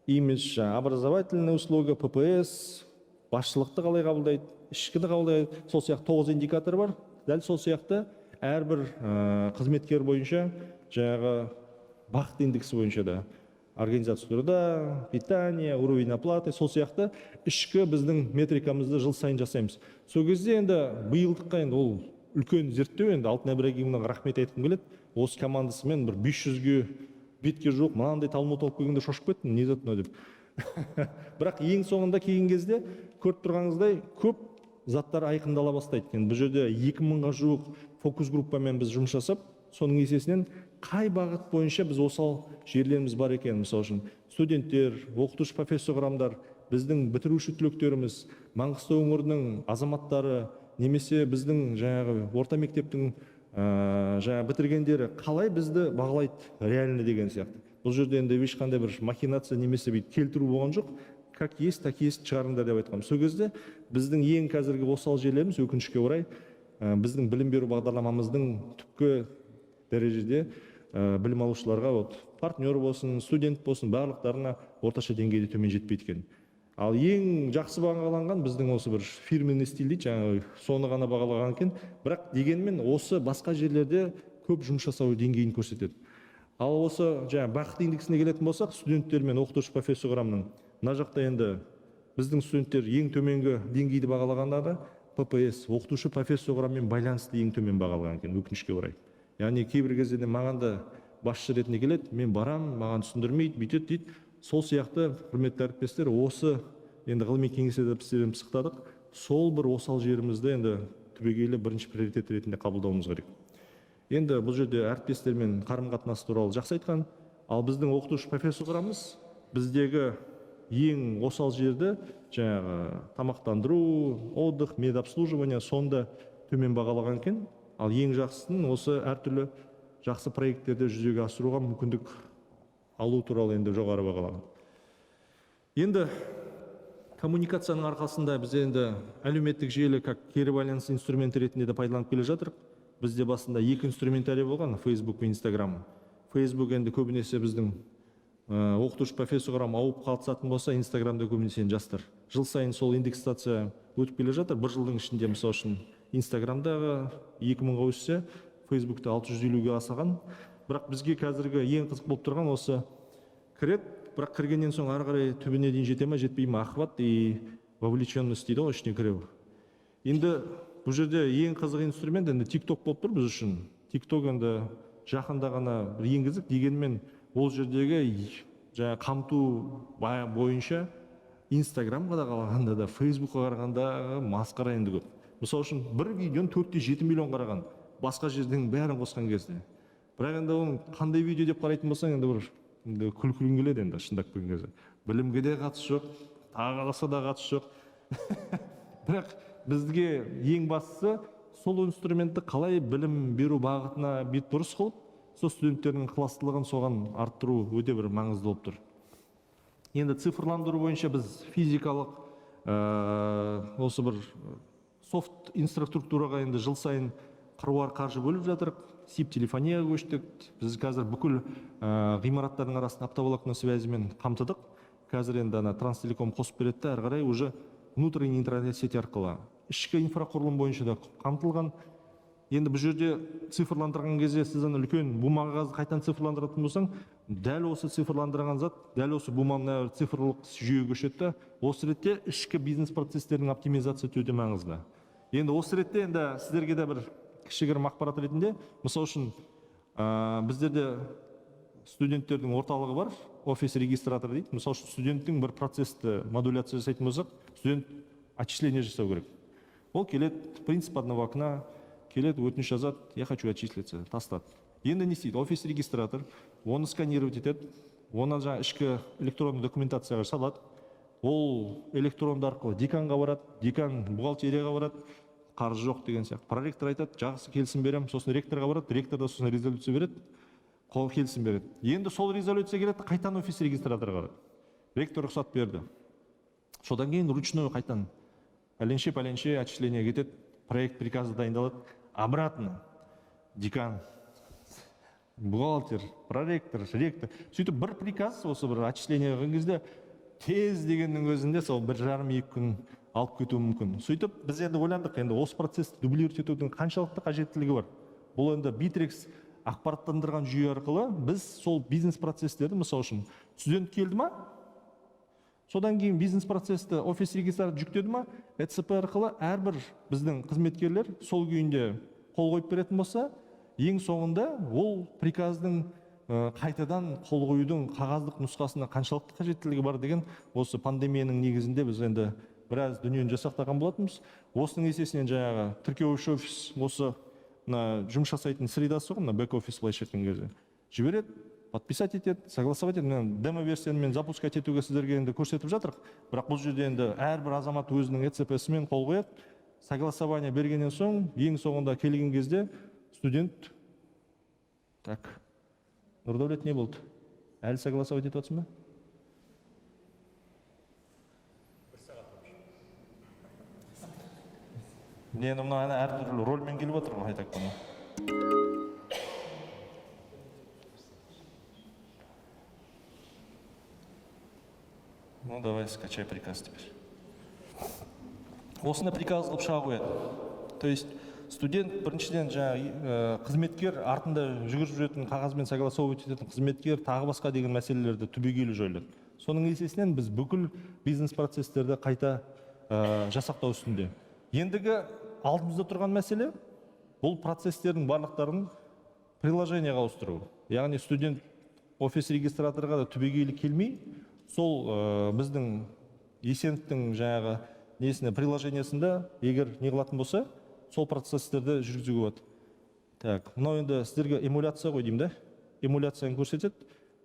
имидж, образовательная услуга, ППС, басшылықты қалай қабылдайды, ішкіні қабылдайды, сол сияқты 9 индикатор бар. Дәл сол сияқты әрбір қызметкер бойынша жаңағы бақыт индексі бойынша да организация труда, питание, уровень оплаты, сол сияқты ішкі біздің метрикамызды жыл сайын жасаймыз. Сол кезде енді биылдыққа енді ол үлкен зерттеу, енді Алтынай Ибрагимовнаға рахмет айтқым келеді. Осы командасымен бір 500-ге бетке жуық мынандай талмуд алып келгенде шошып кеттім, не зат мынау деп. Бірақ ең соңында келген кезде көріп тұрғаныңыздай көп заттар айқындала бастайды. Енді бұл жерде 2000-ға жуық фокус группамен біз жұмыс жасап, соның есесінен қай бағыт бойынша біз осал жерлеріміз бар екенін, мысалы үшін, студенттер, оқытушы профессор құрамдар, біздің бітіруші түлектеріміз, Маңғыстау өңірінің азаматтары немесе біздің жаңағы орта мектептің жаңағы бітіргендері қалай бізді бағалайды реально деген сияқты. Бұл жерде енді ешқандай бір махинация немесе бүйтіп келтіру болған жоқ. Как есть, так есть шығарыңдар деп айтқанмын. Сол кезде біздің ең қазіргі осал жерлеріміз, өкінішке орай, біздің білім беру бағдарламамыздың түпкі дәрежеде білім алушыларға, вот партнер болсын, студент болсын, барлықтарына орташа деңгейде төмен жетпейді екен. Ал ең жақсы бағаланған біздің осы бір фирменный стиль дейді жаңағы, соны ғана бағалаған екен. Бірақ дегенмен осы басқа жерлерде көп жұмыс жасау деңгейін көрсетеді. Ал осы жаңағы бақыт индексіне келетін болсақ, студенттер мен оқытушы профессор құрамның, мына жақта енді біздің студенттер ең төменгі деңгейді бағалағанда да ППС, оқытушы профессор құраммен байланысты ең төмен бағалаған екен, өкінішке орай. Яғни кейбір кездерде маған да басшы ретінде келеді, мен барамын, маған түсіндірмейді, бүйтеді дейді. Сол сияқты, құрметті әріптестер, осы енді ғылыми кеңесте де біздер пысықтадық. Сол бір осал жерімізді енді түбегейлі бірінші приоритет ретінде қабылдауымыз керек. Енді бұл жерде әріптестермен қарым қатынас туралы жақсы айтқан. Ал біздің оқытушы профессор құрамымыз біздегі ең осал жерді жаңағы тамақтандыру, отдых, медобслуживание, сонда төмен бағалаған екен. Ал ең жақсысын осы әртүрлі жақсы проекттерді жүзеге асыруға мүмкіндік алу туралы енді жоғары бағалаған. Енді коммуникацияның арқасында біз енді әлеуметтік желі как кері байланыс инструменті ретінде де пайдаланып келе жатырмық. Бізде басында екі инструментарий болған: Facebook пен Instagram. Facebook енді көбінесе біздің оқытушы профессор құрам ауып қатысатын болса, Инстаграмда көбінесе енді жастар. Жыл сайын сол индексация өтіп келе жатыр. Бір жылдың ішінде, мысалы үшін, Инстаграмдағы 2000-ға өссе, Фейсбукте 650-ге асаған. Бірақ бізге қазіргі ең қызық болып тұрған осы Кіреді, бірақ кіргеннен соң ары қарай түбіне дейін жете ма, жетпей ма, охват и вовлеченность дейді ғой, ішіне кіреу. Енді бұл жерде ең қызық инструмент енді TikTok болып тұр біз үшін. TikTok енді жақында ғана бір енгіздік, дегенмен ол жердегі жаңа қамту бойынша Инстаграмға да қарағанда да, Фейсбукқа қарағанда масқара енді көп. Мысалы үшін, бір видеоны 4,7 миллион қараған, басқа жердің бәрін қосқан кезде. Бірақ енді оның қандай видео деп қарайтын болсаң, енді бір енді күлкілің келеді енді шындап келген кезде. Білімге де қатысы жоқ, тағы басқа да қатысы жоқ. Бірақ бізге ең бастысы сол инструментті қалай білім беру бағытына бет бұрыс қылып, сол студенттердің ықыластылығын соған арттыру өте бір маңызды болып тұр. Енді цифрландыру бойынша біз физикалық осы бір софт инфраструктураға енді жыл сайын қыруар қаржы бөліп жатырық. СИП телефонияға көштік. Біз қазір бүкіл ғимараттардың арасын оптоволокно связімен қамтыдық. Қазір енді ана Транстелеком қосып береді де, әрі қарай уже внутренний интернет сети арқылы ішкі инфрақұрылым бойынша да қамтылған. Енді бұл жерде цифрландырған кезде сіз ана үлкен бума қағазды қайтадан цифрландыратын болсаң, дәл осы цифрландырған зат дәл осы буманы цифрлық жүйеге көшеді да. Осы ретте ішкі бизнес процестердің оптимизациясы өте маңызды. Енді осы ретте енді сіздерге де бір кішігірім ақпарат ретінде, мысалы үшін, біздерде студенттердің орталығы бар, офис регистратор дейді. Мысалы үшін, студенттің бір процессті модуляция жасайтын болсақ, студент отчисление жасау керек. Ол келеді, принцип одного окна, келеді, өтініш жазады, я хочу отчислиться, тастады. Енді не істейді? Офис регистратор оны сканировать етеді, оны жаңа ішкі электронный документацияға салады. Ол электронды арқылы деканға барады, декан бухгалтерияға барады, қаржы жоқ деген сияқты. Проректор айтады, жақсы, келісім беремін, сосын ректорға барады, ректор да сосын резолюция береді, қол келісім береді. Енді сол резолюция келеді, қайтадан офис регистраторға барады. Ректор рұқсат берді. Содан кейін ручной қайтадан пәленше пәленше отчисление кетеді, проект приказы дайындалады, обратно декан, бухгалтер, проректор, ректор. Сөйтіп бір приказ, осы бір отчисление қылған кезде тез дегеннің өзінде сол 1,5-2 күн алып кетуі мүмкін. Сөйтіп біз енді ойландық, енді осы процессті дублировать етудің қаншалықты қажеттілігі бар. Бұл енді Битрикс ақпараттандырған жүйе арқылы біз сол бизнес процесстерді, мысалы үшін, студент келді ма, содан кейін бизнес процессті офис регистратор жүктеді ма, ЭЦП арқылы әрбір біздің қызметкерлер сол күйінде қол қойып беретін болса, ең соңында ол приказдың қайтадан қол қоюдың қағаздық нұсқасына қаншалықты қажеттілігі бар деген осы пандемияның негізінде біз енді біраз дүниені жасақтаған болатынбыз. Осының есесінен жаңағы тіркеуші офис осы мына жұмыс жасайтын средасы ғой, мына бэк офис былайша айтқан кезде жібереді, подписать етеді, согласовать етеді. Мына демо версияны мен запускать етуге сіздерге енді көрсетіп жатырық, бірақ бұл жерде енді әрбір азамат өзінің ЭЦП-сімен қол қояды. Согласование бергеннен соң ең соңында келген кезде студент. Так, Нұрдәулет, не болды, әлі согласовать етіп жатрсың ба? Не, мына ана әртүрлі рольмен келіп отыр ғой, айтақ бұны. Ну, давай, скачай приказ теперь. Осыны приказ қылып шыға қояды. То есть студент біріншіден жаңағы қызметкер артында жүгіріп жүретін, қағазбен согласовывать ететін қызметкер тағы басқа деген мәселелерді түбегейлі жойылады. Соның есесінен біз бүкіл бизнес процесстерді қайта жасақтау үстінде. Ендігі алдымызда тұрған мәселе бұл процесстердің барлықтарын приложениеға ауыстыру. Яғни студент офис регистраторға да түбегейлі келмей, сол біздің Есеновтің жаңағы несіне, приложениесінде егер не қылатын болса, сол процесстерді жүргізуге болады. Так, мынау енді сіздерге эмуляция ғой деймін да, эмуляцияны көрсетеді.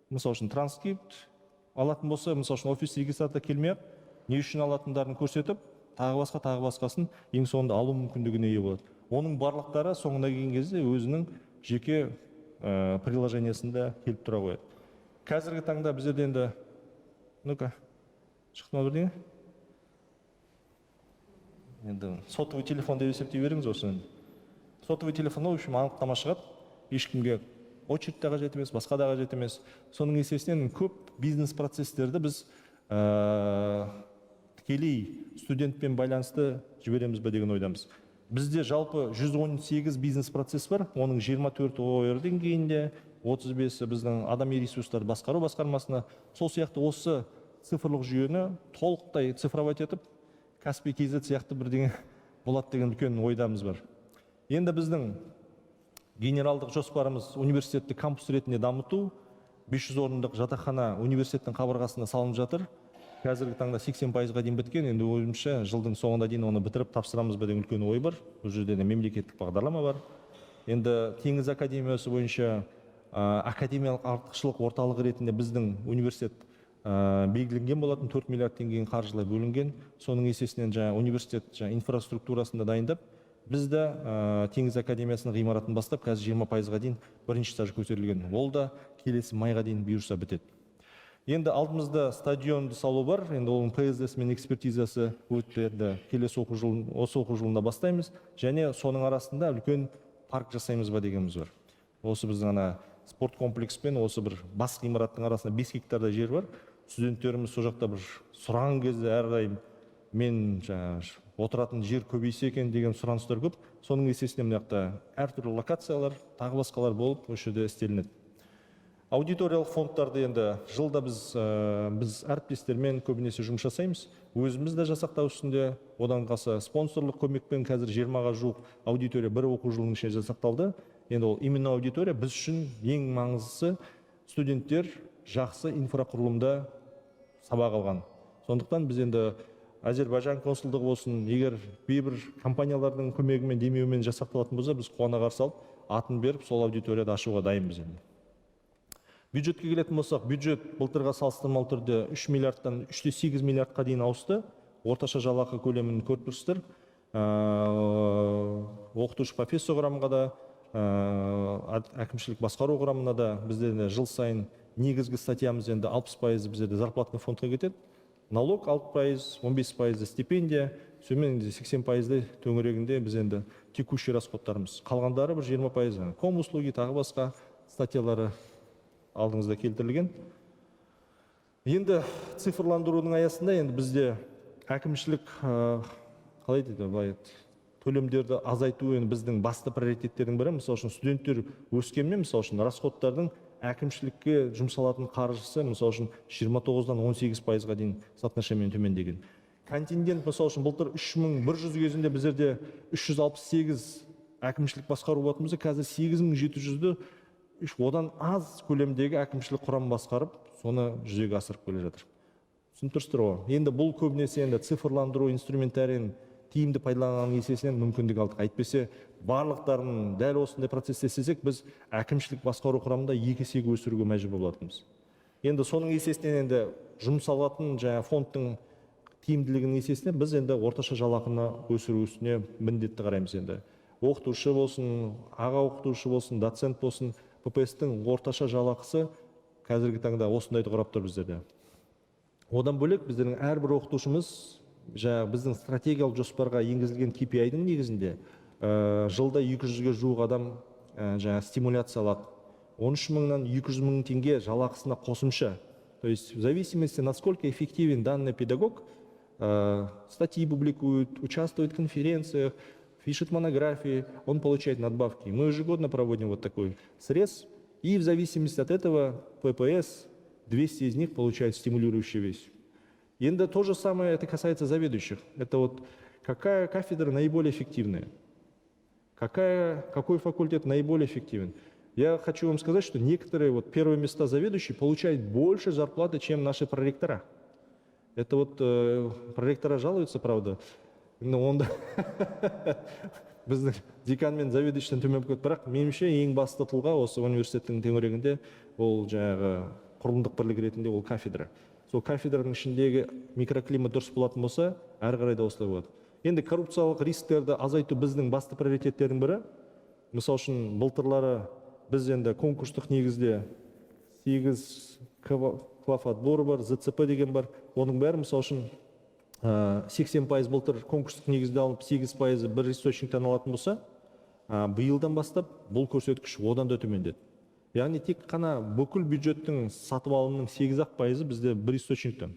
Мысалы үшін, транскрипт алатын болса, мысалы үшін, офис регистратор келмей ақ не үшін алатындарын көрсетіп, тағы басқа, тағы басқасын ең соңында алу мүмкіндігіне ие болады. Оның барлықтары соңына келген кезде өзінің жеке приложениесінде келіп тұра қояды. Қазіргі таңда біздерде енді, ну-ка, шықты ма бірдеңе? Енді сотовый телефон деп есептей беріңіз осыны. Сотовый телефон, в общем, анықтама шығады, ешкімге очередь те қажет емес, басқа да қажет емес. Соның есесінен көп бизнес процесстерді біз тікелей студентпен байланысты жібереміз бе деген ойдамыз. Бізде жалпы 118 бизнес процесс бар, оның 24 ОР деңгейінде, 35-і біздің адами ресурстарды басқару басқармасына. Сол сияқты осы цифрлық жүйені толықтай цифровать етіп, Каспий kz сияқты бірдеңе болады деген үлкен ойдамыз бар. Енді біздің генералдық жоспарымыз — университетті кампус ретінде дамыту. 500 орындық жатақхана университеттің қабырғасында салынып жатыр. Қазіргі таңда 80%-ға дейін біткен. Енді ойымша, жылдың соңына дейін оны бітіріп тапсырамыз ба деген үлкен ой бар. Бұл жерде де мемлекеттік бағдарлама бар. Енді Теңіз академиясы бойынша академиялық артықшылық орталығы ретінде біздің университет белгіленген болатын. 4 миллиард теңгенің қаржылай бөлінген. Соның есесінен жаңа университет жаңа инфраструктурасын да дайындап, біз де Теңіз академиясының ғимаратын бастап, қазір 20%-ға дейін бірінші этаж көтерілген. Ол да келесі майға дейін бұйырса бітеді. Енді алдымызда стадионды салу бар. Енді оның ПСД мен экспертизасы өтті. Енді келесі оқу жылын, осы оқу жылында бастаймыз және соның арасында үлкен парк жасаймыз ба дегеніміз бар. Осы біздің ана спорт комплекс пен осы бір бас ғимараттың арасында 5 гектардай жер бар. Студенттеріміз сол жақта бір сұраған кезде әрдайым мен жаңағы отыратын жер көбейсе екен деген сұраныстар көп. Соның есесіне мына жақта әртүрлі локациялар, тағы басқалар болып, осы жерде істелінеді. Аудиториялық фондтарды енді жылда біз әріптестермен көбінесе жұмыс жасаймыз, өзіміз де жасақтау үстінде. Одан қалса, спонсорлық көмекпен қазір 20-ға жуық аудитория бір оқу жылының ішінде жасақталды. Енді ол именно аудитория біз үшін ең маңыздысы — студенттер жақсы инфрақұрылымда сабақ алған. Сондықтан біз енді Әзербайжан консулдығы болсын, егер бейбір компаниялардың көмегімен, демеуімен жасақталатын болса, біз қуана қарсы алып, атын беріп, сол аудиторияды ашуға дайынбыз. Енді бюджетке келетін болсақ, бюджет былтырға салыстырмалы түрде 3 миллиардтан 3,8 миллиардқа дейін ауысты. Орташа жалақы көлемін көріп тұрсыздар. Оқытушы, профессор құрамға да, әкімшілік басқару құрамына да бізде де жыл сайын негізгі статьямыз енді 60%-ы біздерде зарплатный фондқа кетеді, налог 6%, 15%-ы стипендия, сонымен енді 80%-дай төңірегінде біз енді текущий расходтарымыз. Қалғандары бір 20% ком услуги, тағы басқа статьялары алдыңызда келтірілген. Енді цифрландырудың аясында енді бізде әкімшілік қалай дейді, былай, төлемдерді азайту енді біздің басты приоритеттердің бірі. Мысалы үшін, студенттер өскенмен, мысалы үшін, расходтардың әкімшілікке жұмсалатын қаржысы, мысалы үшін, 29-дан 18%-ға дейін соотношениемен төмендеген. Контингент, мысалы үшін, былтыр 3100 кезінде біздерде 368 әкімшілік басқару болатын болса, қазір 8700-ді одан аз көлемдегі әкімшілік құрам басқарып, соны жүзеге асырып келе жатыр. Түсініп тұрсыздар ғой. Енді бұл көбінесе енді цифрландыру инструментарийін тиімді пайдаланған есесінен мүмкіндік алдық. Әйтпесе барлықтарын дәл осындай процессте істесек, біз әкімшілік басқару құрамында екі есеге өсіруге мәжбүр болатынбыз. Енді соның есесінен, енді жұмсалатын жаңа фондтың тиімділігінің есесіне біз енді орташа жалақыны өсіру үстіне міндетті қараймыз. Енді оқытушы болсын, аға оқытушы болсын, доцент болсын, ППС-тің орташа жалақысы қазіргі таңда осындайды құрап тұр біздерде. Одан бөлек, біздердің әрбір оқытушымыз жаңағы біздің стратегиялық жоспарға енгізілген KPI-дің негізінде жылда 200-ге жуық адам жаңағы стимуляция алады, 13 мыңнан 200 мың теңге жалақысына қосымша. То есть в зависимости, насколько эффективен данный педагог, статьи публикует, участвует в конференциях, пишет монографии, он получает надбавки. Мы ежегодно проводим вот такой срез, и в зависимости от этого ППС, 200 из них получают стимулирующую вещь. Енді то же самое это касается заведующих. Это вот какая кафедра наиболее эффективная, какой факультет наиболее эффективен. Я хочу вам сказать, что некоторые вот первые места заведующие получают больше зарплаты, чем наши проректора. Это вот проректора жалуются, правда, но онда біздің декан мен заведующийден төмен болып кетті. Бірақ меніңше, ең басты тұлға осы университеттің төңірегінде ол жаңағы құрылымдық бірлік ретінде ол кафедра. Сол кафедраның ішіндегі микроклимат дұрыс болатын болса, әрі қарай да осылай болады. Енді коррупциялық рисктерді азайту біздің басты приоритеттердің бірі. Мысалы үшін, былтырлары біз енді конкурстық негізде сегіз отбор бар, ЗЦП деген бар, оның бәрі, мысалы үшін, 80% былтыр конкурстық негізде алынып, 8%-ы бір источниктен алатын болса, биылдан бастап бұл көрсеткіш одан да төмендеді. Яғни тек қана бүкіл бюджеттің сатып алымының 8-ақ пайызы бізде бір источниктен,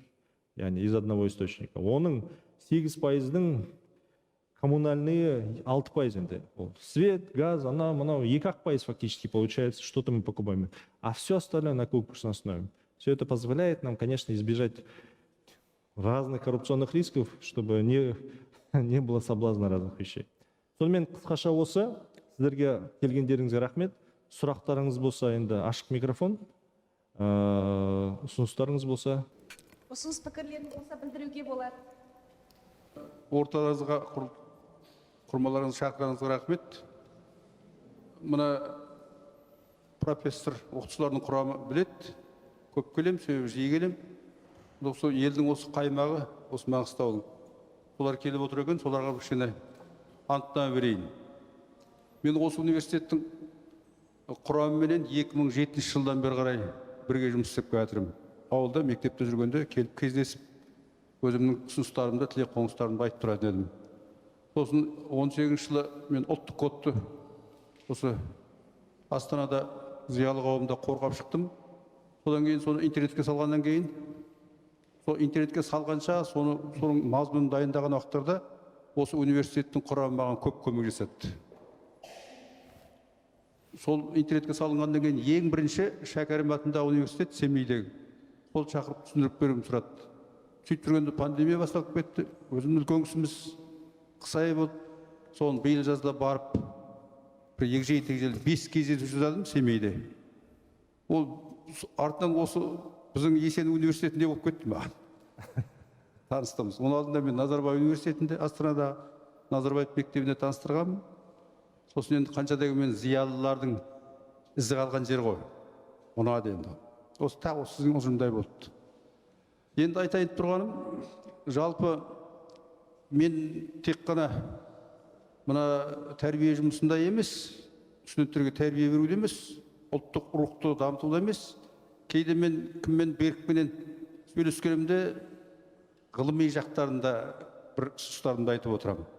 яғни из одного источника. Оның 8%-дың Коммунальные 6% енді. Ол свет, газ, ана, мынау 2-ақ пайыз фактически получается, что-то мы покупаем. А все остальное на конкурсной основе. Все это позволяет нам, конечно, избежать разных коррупционных рисков, чтобы не было соблазна разных вещей. Сонымен, қысқаша осы. Сіздерге келгендеріңізге рахмет. Сұрақтарыңыз болса, енді ашық микрофон. Ұсыныстарыңыз болса. Ұсыныс пікірлерін болса, білдіруге болады. Орталарыңызға құрмаларыңызға шақырғаныңызға рахмет. Мына профессор оқытушылардың құрамы білет, көп келем, себебі жиі келем. Осы елдің осы қаймағы, осы Маңғыстаудың, солар келіп отыр екен, соларға кішкене анықтама берейін. Мен осы университеттің құрамыменен 2007 жылдан бері қарай бірге жұмыс істеп келе жатырмын. Ауылда мектепте жүргенде келіп, кездесіп, өзімнің ұсыныстарымды, тілек қоңыстарымды айтып тұратын едім. Сосын 18 жылы мен ұлттық кодты осы Астанада зиялы қауымда қорғап шықтым. Содан кейін соны интернетке салғаннан кейін, сол интернетке салғанша, соны, соның мазмұнын дайындаған уақыттарда осы университеттің құрамы маған көп көмек жасады. Сол интернетке салынғаннан кейін ең бірінші Шәкәрім атындағы университет, Семейдегі, сол шақырып, түсіндіріп беруімді сұрады. Сөйтіп жүргенде пандемия басталып кетті. Өзім үлкен кісіміз, қыс айы болды. Соны биыл жазда барып, бір егжей тегжейлі бес кездесу жасадым Семейде. Ол артынан осы біздің Есен университетінде болып кетті маған, таныстымыз. Оның алдында мен Назарбаев университетінде, Астанада Назарбаев мектебінде таныстырғанмын. Сосын енді қанша дегенмен зиялылардың ізі қалған жер ғой, ұнады. Енді осы тағы осы сіздің ұжымдай болды. Енді айтайын деп тұрғаным, жалпы мен тек қана мына тәрбие жұмысында емес, студенттерге тәрбие беруде емес, ұлттық рухты дамытуда емес, кейде мен кіммен, Берікпенен сөйлескенімде ғылыми жақтарында бір ұсыныстарымды айтып отырамын.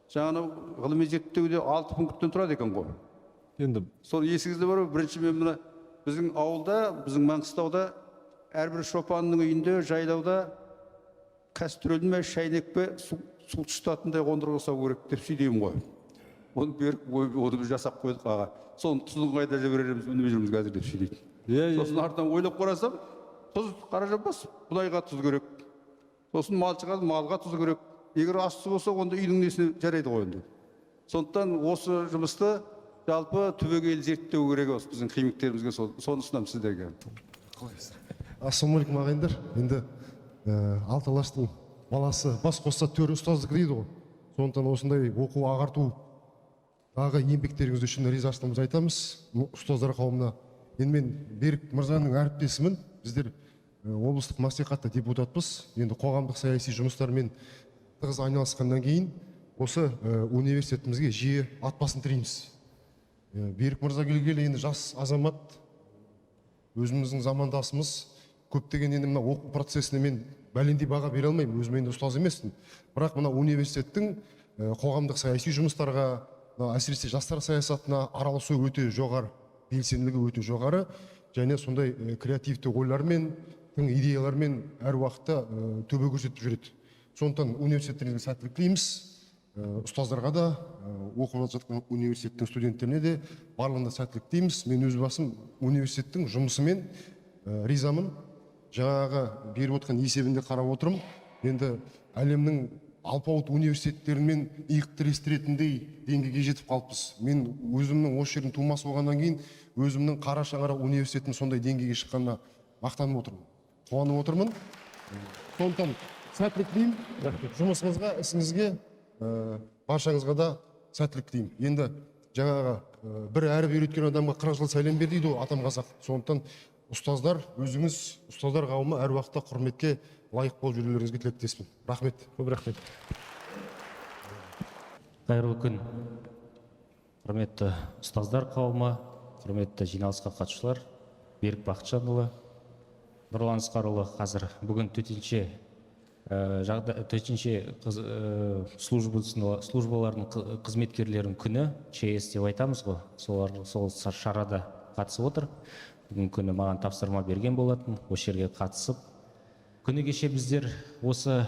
Жаңа анау ғылыми зерттеуде алты пункттен тұрады екен ғой. Енді. Сол есіңізде бар ма? Бірінші, мен мына біздің ауылда, біздің Маңғыстауда әрбір шопанның үйінде, жайлауда кастрюль ме, шайнек пе, су тұтатындай қондырғы жасау керек деп сөйлеймін ғой. Оны Берік оны біз жасап қойдық, аға, соның тұзын қайда жібереміз, білмей жүрміз қазір деп сөйлейді. иә иә Сосын артынан ойлап қарасам, тұз қаражат, құдайға тұз керек, сосын малшыға, малға тұз керек. Егер ас болса, онда үйдің несіне жарайды ғой енді. Сондықтан осы жұмысты жалпы түбегейлі зерттеу керек осы біздің химиктерімізге. Соны ұсынамын сіздерге. Ассалаумағалейкум, ағайындар! Енді алты алаштың баласы бас қосса, төр ұстаздікі дейді ғой. Сондықтан осындай оқу ағарту дағы еңбектеріңіз үшін ризашылығымызды айтамыз ұстаздар қауымына. Енді мен Берік мырзаның әріптесімін. Біздер облыстық мәслихатта депутатпыз. Енді қоғамдық саяси жұмыстармен тығыз айналысқаннан кейін осы университетімізге жиі ат басын тірейтінбіз. Берік мырза келгелі, енді жас азамат, өзіміздің замандасымыз. Көптеген енді мына оқу процесіне мен бәлендей баға бере алмаймын, өзім енді ұстаз емеспін. Бірақ мына университеттің қоғамдық саяси жұмыстарға, мына әсіресе жастар саясатына араласу өте жоғары, белсенділігі өте жоғары және сондай креативті ойлармен, тың идеялармен әр уақытта төбе көрсетіп жүреді. Сондықтан университеттеріңізге сәттілік тілейміз. Ұстаздарға да, оқып жатқан университеттің студенттеріне де, барлығына сәттілік тілейміз. Мен өз басым университеттің жұмысымен ризамын. Жаңағы беріп отқан есебінде қарап отырмын, енді әлемнің алпауыт университеттерімен иық тірестіретіндей деңгейге жетіп қалыппыз. Мен өзімнің осы жердің тумасы болғаннан кейін өзімнің қара шаңырақ университетім сондай деңгейге шыққанына мақтанып отырмын, қуанып отырмын. Сондықтан сәттілік тілеймін жұмысыңызға, ісіңізге, баршаңызға да сәттілік тілеймін. Енді жаңағы бір әріп үйреткен адамға 40 жыл сәлем бер дейді ғой атам қазақ. Сондықтан ұстаздар, өзіңіз, ұстаздар қауымы әр уақытта құрметке лайық болып жүрулеріңізге тілектеспін. Рахмет. Көп рахмет. Қайырлы күн, құрметті ұстаздар қауымы, құрметті жиналысқа қатысушылар, Берік Бақытжанұлы, Нұрлан Асқарұлы! Қазір бүгін төтенше жағдай, төтенше службалардың қызметкерлерінің күні, ЧС деп айтамыз ғой, солар сол шарада қатысып отыр. Бүгінгі күні маған тапсырма берген болатын осы жерге қатысып. Күні кеше біздер осы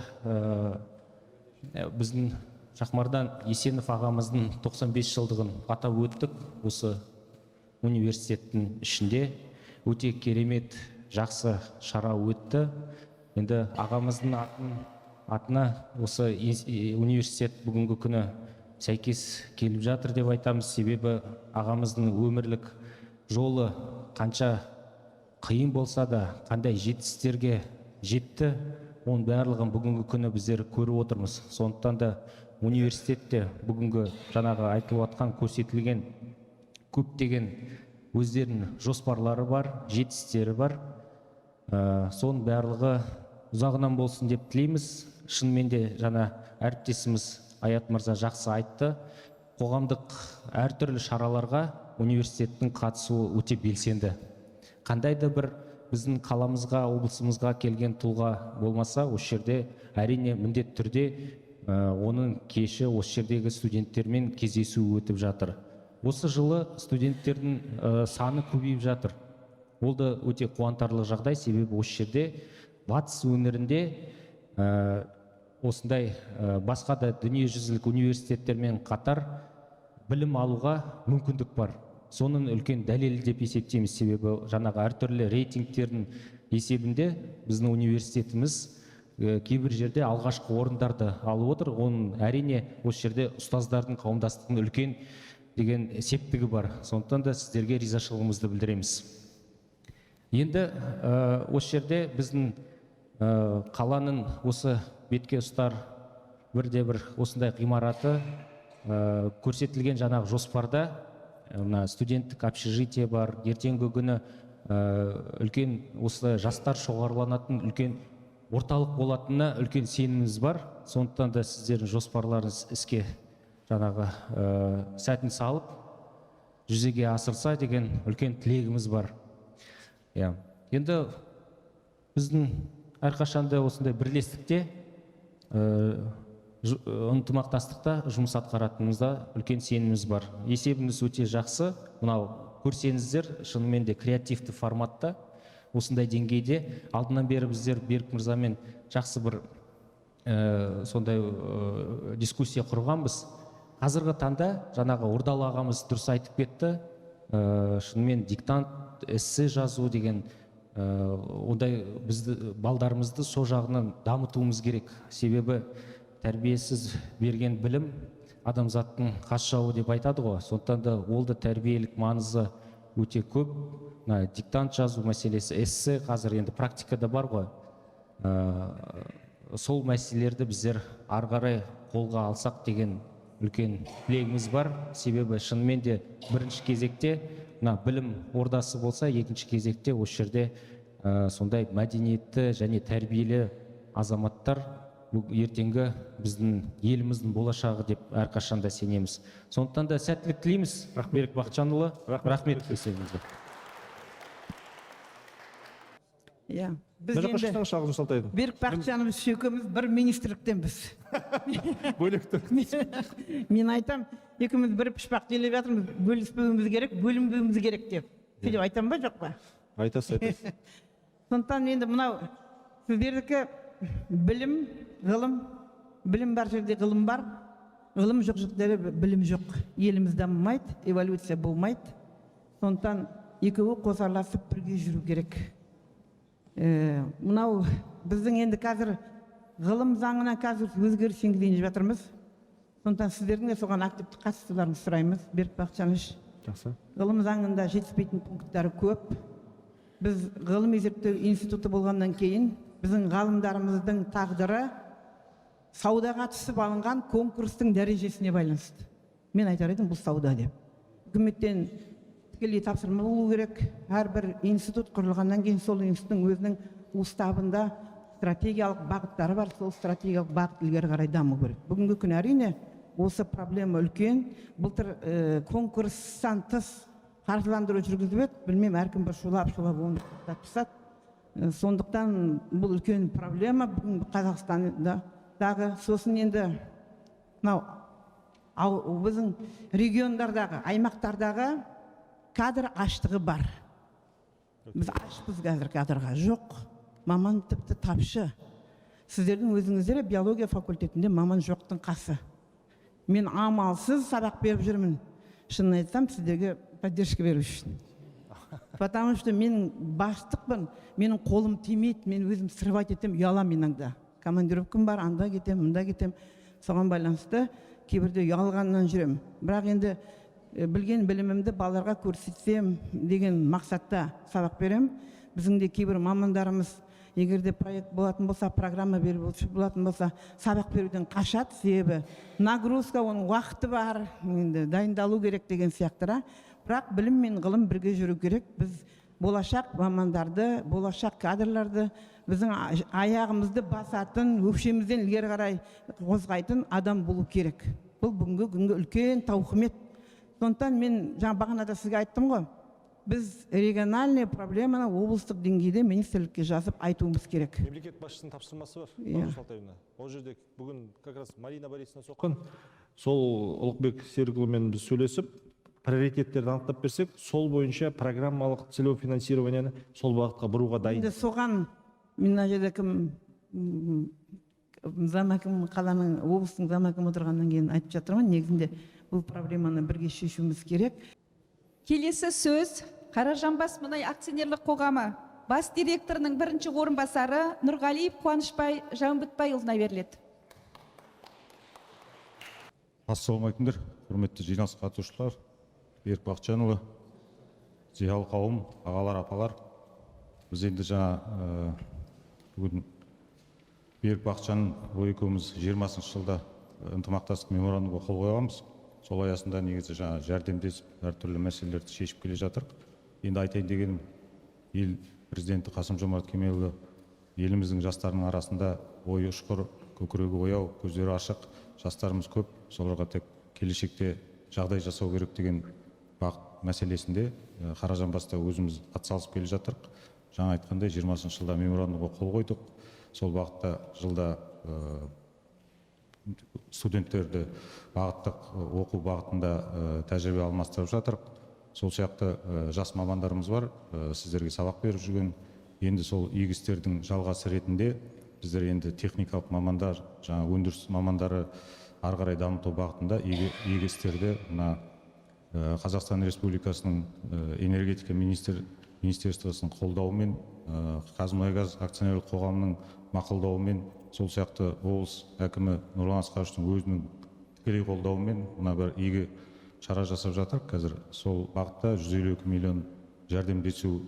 біздің Шахмардан Есенов ағамыздың 95 жылдығын атап өттік осы университеттің ішінде. Өте керемет, жақсы шара өтті. Енді ағамыздың атына осы университет бүгінгі күні сәйкес келіп жатыр деп айтамыз. Себебі ағамыздың өмірлік жолы қанша қиын болса да, қандай жетістіктерге жетті, оның барлығын бүгінгі күні біздер көріп отырмыз. Сондықтан да университетте бүгінгі жаңағы айтылып жатқан, көрсетілген көптеген өздерінің жоспарлары бар, жетістіктері бар. Соның барлығы ұзағынан болсын деп тілейміз. Шынымен де жаңа әріптесіміз Аят мырза жақсы айтты. Қоғамдық әртүрлі шараларға университеттің қатысуы өте белсенді. Қандай да бір біздің қаламызға, облысымызға келген тұлға болмаса, осы жерде әрине міндетті түрде оның кеші осы жердегі студенттермен кездесу өтіп жатыр. Осы жылы студенттердің саны көбейіп жатыр. Ол да өте қуантарлық жағдай, себебі осы жерде батыс өңірінде осындай басқа да дүниежүзілік университеттермен қатар білім алуға мүмкіндік бар. Соның үлкен дәлелі деп есептейміз, себебі жаңағы әртүрлі рейтингтердің есебінде біздің университетіміз кейбір жерде алғашқы орындарды алып отыр. Оның әрине осы жерде ұстаздардың қауымдастығының үлкен деген септігі бар. Сондықтан да сіздерге ризашылығымызды білдіреміз. Енді осы жерде біздің қаланың осы бетке ұстар бірде бір осындай ғимараты көрсетілген жаңағы жоспарда мына студенттік общежитие бар. Ертеңгі күні үлкен осы жастар шоғырланатын үлкен орталық болатынына үлкен сеніміміз бар. Сондықтан да сіздердің жоспарларыңыз іске жаңағы сәтін салып жүзеге асырса деген үлкен тілегіміз бар. Енді біздің әрқашанда осындай бірлестікте, ынтымақтастықта жұмыс атқаратынымызда үлкен сеніміміз бар. Есебіміз өте жақсы. Мынау көрсеңіздер, шынымен де креативті форматта осындай деңгейде алдынан бері біздер Берік мырзамен жақсы бір сондай дискуссия құрғанбыз. Қазіргі таңда жаңағы Ордалы ағамыз дұрыс айтып кетті. Шынымен диктант, эссе жазу деген ондай бізді балдарымызды сол жағынан дамытуымыз керек. Себебі тәрбиесіз берген білім адамзаттың қас жауы деп айтады ғой. Сондықтан да ол да тәрбиелік маңызы өте көп. Мына диктант жазу мәселесі, эссе қазір енді практикада бар ғой. Сол мәселелерді біздер ары қарай қолға алсақ деген үлкен тілегіміз бар. Себебі шынымен де бірінші кезекте мына білім ордасы болса, екінші кезекте осы жерде сондай мәдениетті және тәрбиелі азаматтар ертеңгі біздің еліміздің болашағы деп әрқашанда сенеміз. Сондықтан да сәттілік тілейміз. Берік Бақытжанұлы, рахмет есебіңізге. Иә, біз енді Берік Бақытжанұлы екеуміз бір министрліктенбіз. Бөлек. Мен айтам, екеуміз бір пышпақ желеп жатырмыз, бөліспеуіміз керек, бөлінбеуіміз керек деп. Сөйтіп айтам ба, жоқ па? Айтасыз, айтасыз. Сондықтан енді мынау сіздердікі білім, ғылым, білім бар жерде ғылым бар, ғылым жоқ жерде білім жоқ. Еліміз дамымайды, эволюция болмайды. Сондықтан екеуі қосарласып бірге жүру керек. Мынау біздің енді қазір ғылым заңына қазір өзгеріс енгізейін деп жатырмыз. Сондықтан сіздердің де соған активті қатысуларыңызды сұраймыз, Берік Бақытжанович. Жақсы. Ғылым заңында жетіспейтін пункттары көп. Біз ғылыми зерттеу институты болғаннан кейін біздің ғалымдарымыздың тағдыры саудаға түсіп алынған конкурстың дәрежесіне байланысты. Мен айтар едім, бұл сауда деп. Үкіметтен тікелей тапсырма болу керек. Әрбір институт құрылғаннан кейін сол институттың өзінің уставында стратегиялық бағыттары бар, сол стратегиялық бағыт ілгері қарай даму керек. Бүгінгі күні әрине осы проблема үлкен. Былтыр конкурстан тыс қаржыландыру жүргізіліп еді, білмеймін, әркім бір шулап-шулап оны тоқтатып. Сондықтан бұл үлкен проблема бүгін Қазақстанда дағы. Сосын енді мынау біздің региондардағы, аймақтардағы кадр аштығы бар. Біз ашпыз қазір кадрға, жоқ. Маман тіпті тапшы. Сіздердің өзіңіздер биология факультетінде маман жоқтың қасы. Мен амалсыз сабақ беріп жүрмін, шынын айтсам, сіздерге поддержка беру үшін. Потому что мен бастықпын, менің қолым тимейді, мен өзім срывать етемін, ұяламын иногда. Командировкам бар, анда кетемін, мында кетемін. Соған байланысты кейбірде ұялғаннан жүремін. Бірақ енді білген білімімді балаларға көрсетсем деген мақсатта сабақ беремін. Біздің де кейбір мамандарымыз, егер де проект болатын болса, программа беру болатын болса, сабақ беруден қашады, себебі нагрузка, оның уақыты бар, енді дайындалу керек деген сияқты. Бірақ білім мен ғылым бірге жүру керек. Біз болашақ мамандарды, болашақ кадрларды, біздің аяғымызды басатын, өкшемізден ілгері қарай қозғайтын адам болу керек. Бұл бүгінгі күнгі үлкен тауқымет. Сондықтан мен жаңа бағанада сізге айттым ғой, біз региональный проблеманы облыстық деңгейде министрлікке жазып айтуымыз керек. Мемлекет басшысының тапсырмасы бар, Бақытжан. Ол жерде бүгін как раз Марина Борисовна соққан, сол Ұлықбек Серікұлымен біз сөйлесіп, приоритеттерді анықтап берсек, сол бойынша программалық целевое финансированиені сол бағытқа бұруға дайын. Енді соған мен мына жерде кім зам әкім, қаланың, облыстың зам әкімі отырғаннан кейін айтып жатырмын, негізінде бұл проблеманы бірге шешуіміз керек. Келесі сөз Қаражанбас мұнай акционерлік қоғамы бас директорының бірінші орынбасары Нұрғалиев Қуанышбай Жәмбітбайұлына беріледі. Ассалаумағалейкумдер, құрметті жиналыс қатысушылар, Берік Бақытжанұлы, зиялы қауым, ағалар, апалар. Біз енді жаңа бүгін Берік Бақытжан екеуміз 20 жылда ынтымақтастық меморандумға қол қойғанбыз. Сол аясында негізі жаңа жәрдемдесіп әртүрлі мәселелерді шешіп келе жатырық. Енді айтайын дегенім, ел президенті Қасым-Жомарт Кемелұлы еліміздің жастарының арасында ойы ұшқыр, көкірегі ояу, көздері ашық жастарымыз көп, соларға тек келешекте жағдай жасау керек деген бағыт мәселесінде Қаражанбаста өзіміз атсалысып келе жатырық. Жаңа айтқандай 20 жылда меморандумға қол қойдық. Сол бағытта жылда студенттерді бағыттық оқу бағытында тәжірибе алмастырып жатырық. Сол сияқты жас мамандарымыз бар, сіздерге сабақ беріп жүрген. Енді сол игі істердің жалғасы ретінде біздер енді техникалық мамандар, жаңа өндіріс мамандары ары қарай дамыту бағытында игі істерді мына Қазақстан Республикасының энергетика министерствосының қолдауымен, Қазмұнайгаз акционерлік қоғамының мақұлдауымен, сол сияқты облыс әкімі Нұрлан Асқаровичтің өзінің тікелей қолдауымен мына бір игі шара жасап жатыр. Қазір сол бағытта 152 миллион жәрдемдесу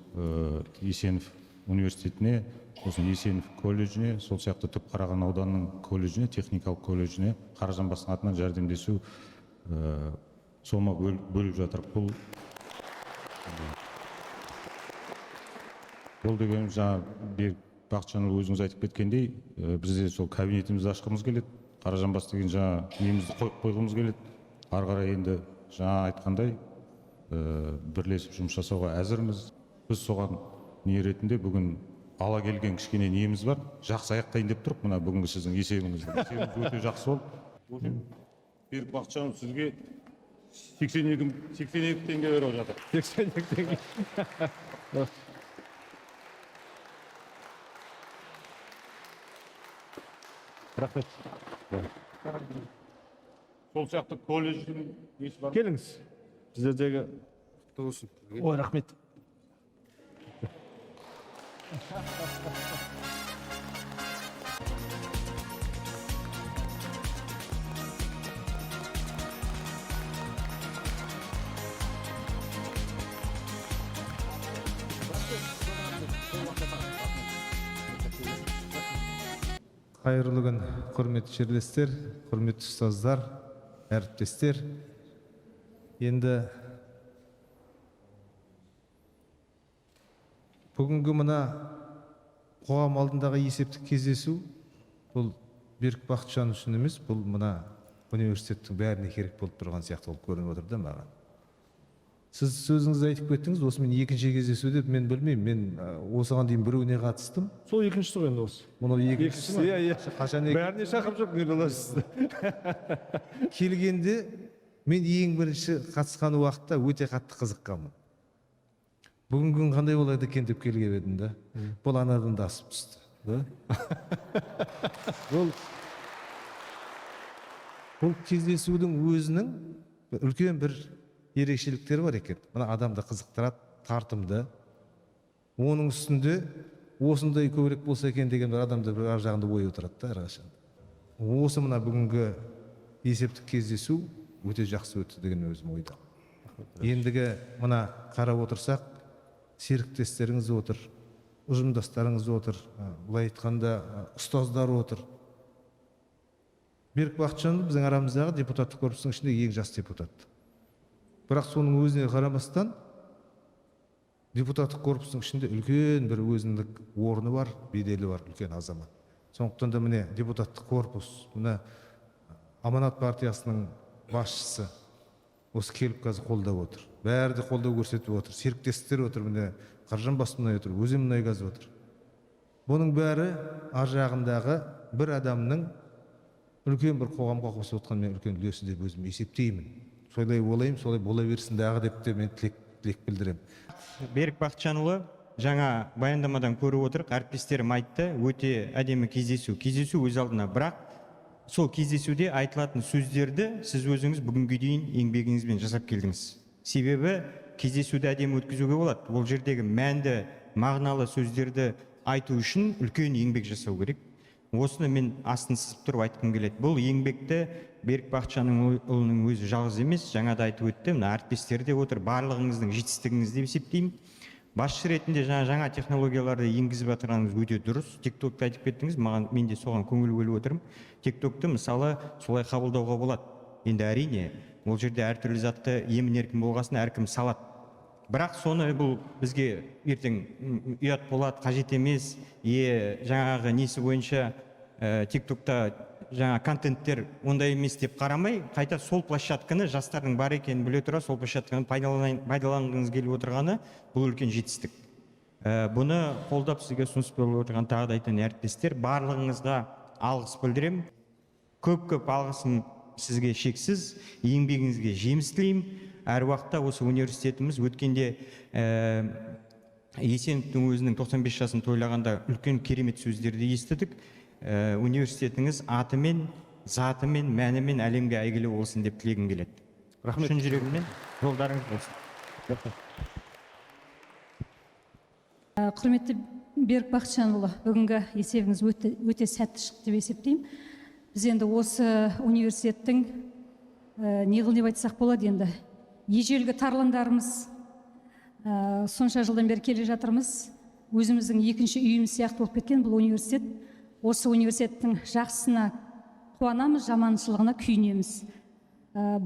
Есенов университетіне, сосын Есенов колледжіне, сол сияқты Түпқараған ауданының колледжіне, техникалық колледжіне Қаражанбастың атынан жәрдемдесу сома бөліп жатыр. Бұл дегеніміз жаңа Берік Бақытжанұлы өзіңіз айтып кеткендей, бізде сол кабинетімізді ашқымыз келеді. Қаражанбас деген жаңа немізді қойып қойғымыз келеді. Ары қарай енді жаңа айтқандай бірлесіп жұмыс жасауға әзірміз. Біз соған не ретінде бүгін ала келген кішкене неміз бар. Жақсы аяқтайын деп тұрып, мына бүгінгі сіздің есебіңіз. Есебіңіз өте жақсы болды. Берік Бақытжанұлы сізге 82 теңге беріп жатыр. 82 теңге. Рахмет. Сол сияқты колледждің несі бар. Келіңіз. Сіздердегі Құтты болсын. Ой, рахмет. Қайырлы күн, құрметті жерлестер, құрметті ұстаздар, әріптестер. Енді бүгінгі мына қоғам алдындағы есептік кездесу бұл Берік Бақытжан үшін емес, бұл мына университеттің бәріне керек болып тұрған сияқты болып көрініп отыр да маған. Сіз сөзіңізді айтып кеттіңіз, осымен екінші кездесу деп мен білмеймін, мен осыған дейін біреуіне қатыстым. Сол екіншісі ғой енді осы. Мынау екіншісі ме? Иә, иә. Қашан Бәріне шақырып жоқ, Нұрлан сізді. Келгенде мен ең бірінші қатысқан уақытта өте қатты қызыққанмын. Бүгінгі күн қандай болады екен деп келген едім да. Бұл анадан да асып түсті. Да? Бұл Бұл кездесудің өзінің үлкен бір ерекшеліктері бар екен. Мына адамды қызықтырады, тартымды. Оның үстінде осындай көбірек болса екен деген бір адамда бір ар жағында ой отырады да әрқашан. Осы мына бүгінгі есептік кездесу өте жақсы өтті деген өзім ойдамын. Ендігі мына қарап отырсақ, серіктестеріңіз отыр, ұжымдастарыңыз отыр, былай айтқанда ұстаздар отыр. Берік Бақытжанұлы біздің арамыздағы депутаттық корпустың ішінде ең жас депутат. Бірақ соның өзіне қарамастан депутаттық корпустың ішінде үлкен бір өзіндік орны бар, беделі бар үлкен азамат. Сондықтан да міне депутаттық корпус, мына Аманат партиясының басшысы осы келіп қазір қолдап отыр. Бәрі де қолдау көрсетіп отыр. Серіктестер отыр, міне Қаржанбас мұнай отыр, Өзенмұнайгаз отыр. Бұның бәрі ар жағындағы бір адамның үлкен бір қоғамға қосып отқан мен үлкен үлесі деп өзім есептеймін. Солай ойлаймын, солай бола берсін дағы деп те мен тілек білдіремін. Берік Бақытжанұлы, жаңа баяндамадан көріп отырық, әріптестерім айтты, өте әдемі кездесу. Кездесу өз алдына, бірақ сол кездесуде айтылатын сөздерді сіз өзіңіз бүгінге дейін еңбегіңізбен жасап келдіңіз. Себебі кездесуді әдемі өткізуге болады. Ол жердегі мәнді, мағыналы сөздерді айту үшін үлкен еңбек жасау керек. Осыны мен астын сызып тұрып айтқым келеді. Бұл еңбекті Берік Бақытжанұлының өзі жалғыз емес, жаңа да айтып өтті, мына әріптестер де отыр, барлығыңыздың жетістігіңіз деп есептеймін. Басшы ретінде жаңа технологияларды енгізіп жатырғаныңыз өте дұрыс. Тиктокты айтып кеттіңіз, маған, мен де соған көңіл бөліп отырмын. Тиктокты мысалы солай қабылдауға болады. Енді әрине, ол жерде әртүрлі затты емін-еркін болғасын әркім салады. Бірақ соны бұл бізге ертең ұят болады, қажет емес, жаңағы несі бойынша тиктокта жаңа контенттер ондай емес деп қарамай, қайта сол площадканы жастардың бар екенін біле тұра сол площадканы пайдаланғыңыз келіп отырғаны бұл үлкен жетістік. Бұны қолдап сізге ұсыныс беріп отырған тағы да айтайын әріптестер, барлығыңызға алғыс білдіремін. Көп-көп алғысым сізге шексіз, еңбегіңізге жеміс тілеймін. Әр уақытта осы университетіміз өткенде Есеновтің өзінің 95 жасын тойлағанда үлкен керемет сөздерді естідік. Университетіңіз атымен, затымен, мәнімен әлемге әйгілі болсын деп тілегім келеді. Рахмет. Шын жүрегімнен жолдарыңыз болсын. Құрметті Берік Бақытжанұлы, бүгінгі есебіңіз өте сәтті шықты деп есептеймін. Біз енді осы университеттің не қыл деп айтсақ болады енді, ежелгі тарландарымыз, сонша жылдан бері келе жатырмыз. Өзіміздің екінші үйіміз сияқты болып кеткен бұл университет. Осы университеттің жақсысына қуанамыз, жаманшылығына күйінеміз.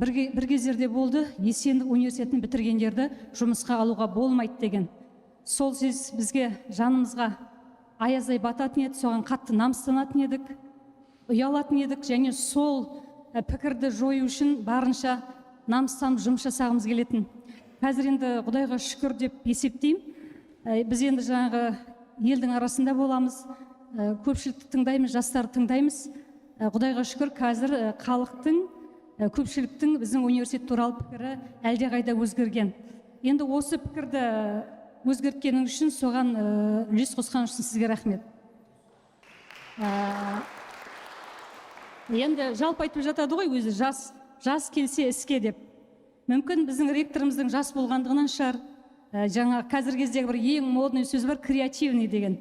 Бір кездерде болды, Есенов университетін бітіргендерді жұмысқа алуға болмайды деген. Сол сөз бізге жанымызға аяздай бататын еді, соған қатты намыстанатын едік, ұялатын едік, және сол пікірді жою үшін барынша намыстанып жұмыс жасағымыз келетін. Қазір енді Құдайға шүкір деп есептеймін. Біз енді жаңағы елдің арасында боламыз, көпшілікті тыңдаймыз, жастарды тыңдаймыз. Құдайға шүкір, қазір халықтың, көпшіліктің біздің университет туралы пікірі әлдеқайда өзгерген. Енді осы пікірді өзгерткенің үшін, соған үлес қосқан үшін сізге рахмет. Енді жалпы айтып жатады ғой өзі, жас келсе іске деп. Мүмкін біздің ректорымыздың жас болғандығынан шығар. Жаңа қазіргі кездегі бір ең модный сөз бар, креативный деген.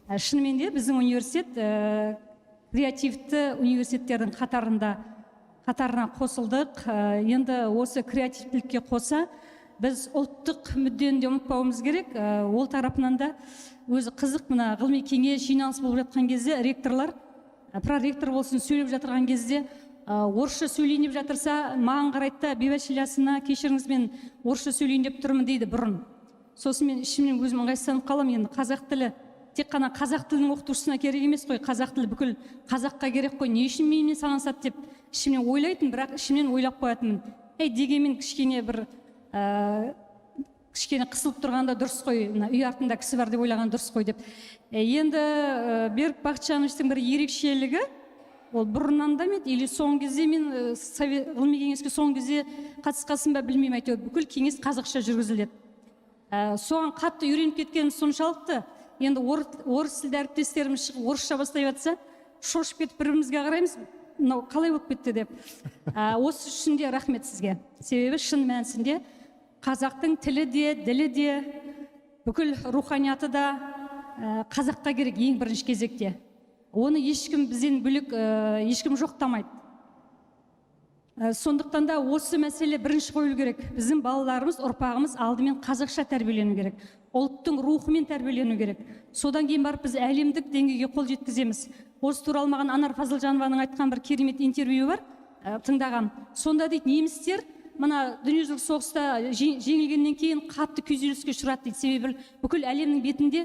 Шынымен де біздің университет креативті университеттердің қатарына қосылдық. Енді осы креативтілікке қоса біз ұлттық мүддені де ұмытпауымыз керек. Ол тарапынан да өзі қызық, мына ғылыми кеңес жиналыс болып жатқан кезде ректорлар, проректор болсын сөйлеп жатырған кезде орысша сөйлейін деп жатырса, маған қарайды да, Бейбіт Ильясовна, кешіріңіз, мен орысша сөйлейін деп тұрмын дейді бұрын. Сосын мен ішімнен өзім ыңғайсызданып қаламын. Енді қазақ тілі тек қана қазақ тілінің оқытушысына керек емес қой, қазақ тілі бүкіл қазаққа керек қой, не үшін менімен санасады деп ішімнен ойлайтын, бірақ ішімнен ойлап қоятынмын. Әй, дегенмен кішкене бір кішкене қысылып тұрғанда дұрыс қой, мына үй артында кісі бар деп ойлаған дұрыс қой деп. Енді Берік Бақытжановичтің бір ерекшелігі, ол бұрыннан да ма еді, или соңғы кезде мен ғылыми кеңеске соңғы кезде қатысқасын ба білмеймін, әйтеуір бүкіл кеңес қазақша жүргізіледі. Соған қатты үйреніп кеткенім соншалықты, енді орыс тілді әріптестеріміз шығып орысша бастай жатса, шошып кетіп бір-бірімізге қараймыз, Мынау қалай болып кетті деп. Осы үшін де рахмет сізге. Себебі шын мәнісінде қазақтың тілі де, ділі де, бүкіл руханияты да қазаққа керек ең бірінші кезекте. Оны ешкім бізден бөлек, ешкім жоқтамайды. Сондықтан да осы мәселе бірінші қойылу керек. Біздің балаларымыз, ұрпағымыз алдымен қазақша тәрбиелену керек. Ұлттың рухымен тәрбиелену керек. Содан кейін барып біз әлемдік деңгейге қол жеткіземіз. Осы туралы маған Анар Фазылжанованың айтқан бір керемет интервьюі бар, тыңдағам. Сонда дейді, немістер мына дүниежүзілік соғыста жеңілгеннен кейін қатты күйзеліске ұшырады дейді. Себебі бүкіл әлемнің бетінде,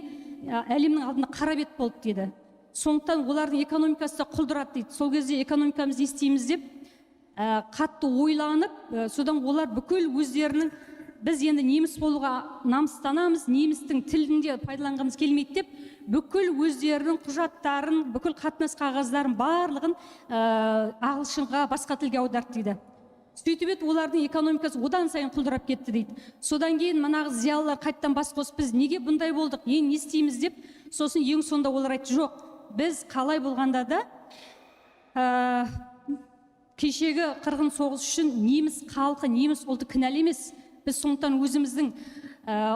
әлемнің алдында қара бет болды дейді. Сондықтан олардың экономикасы да құлдырады дейді. Сол кезде экономикамызды не істейміз деп қатты ойланып, содан олар бүкіл өздерінің, біз енді неміс болуға намыстанамыз, немістің тілін де пайдаланғымыз келмейді деп, бүкіл өздерінің құжаттарын, бүкіл қатынас қағаздарын барлығын ағылшынға, басқа тілге аударды дейді. Сөйтіп еді, олардың экономикасы одан сайын құлдырап кетті дейді. Содан кейін манағы зиялылар қайтадан бас қосып, біз неге бұндай болдық, енді не істейміз деп, сосын ең соңында олар айтты, жоқ, біз қалай болғанда да кешегі қырғын соғыс үшін неміс халқы, неміс ұлты кінәлі емес. Біз сондықтан өзіміздің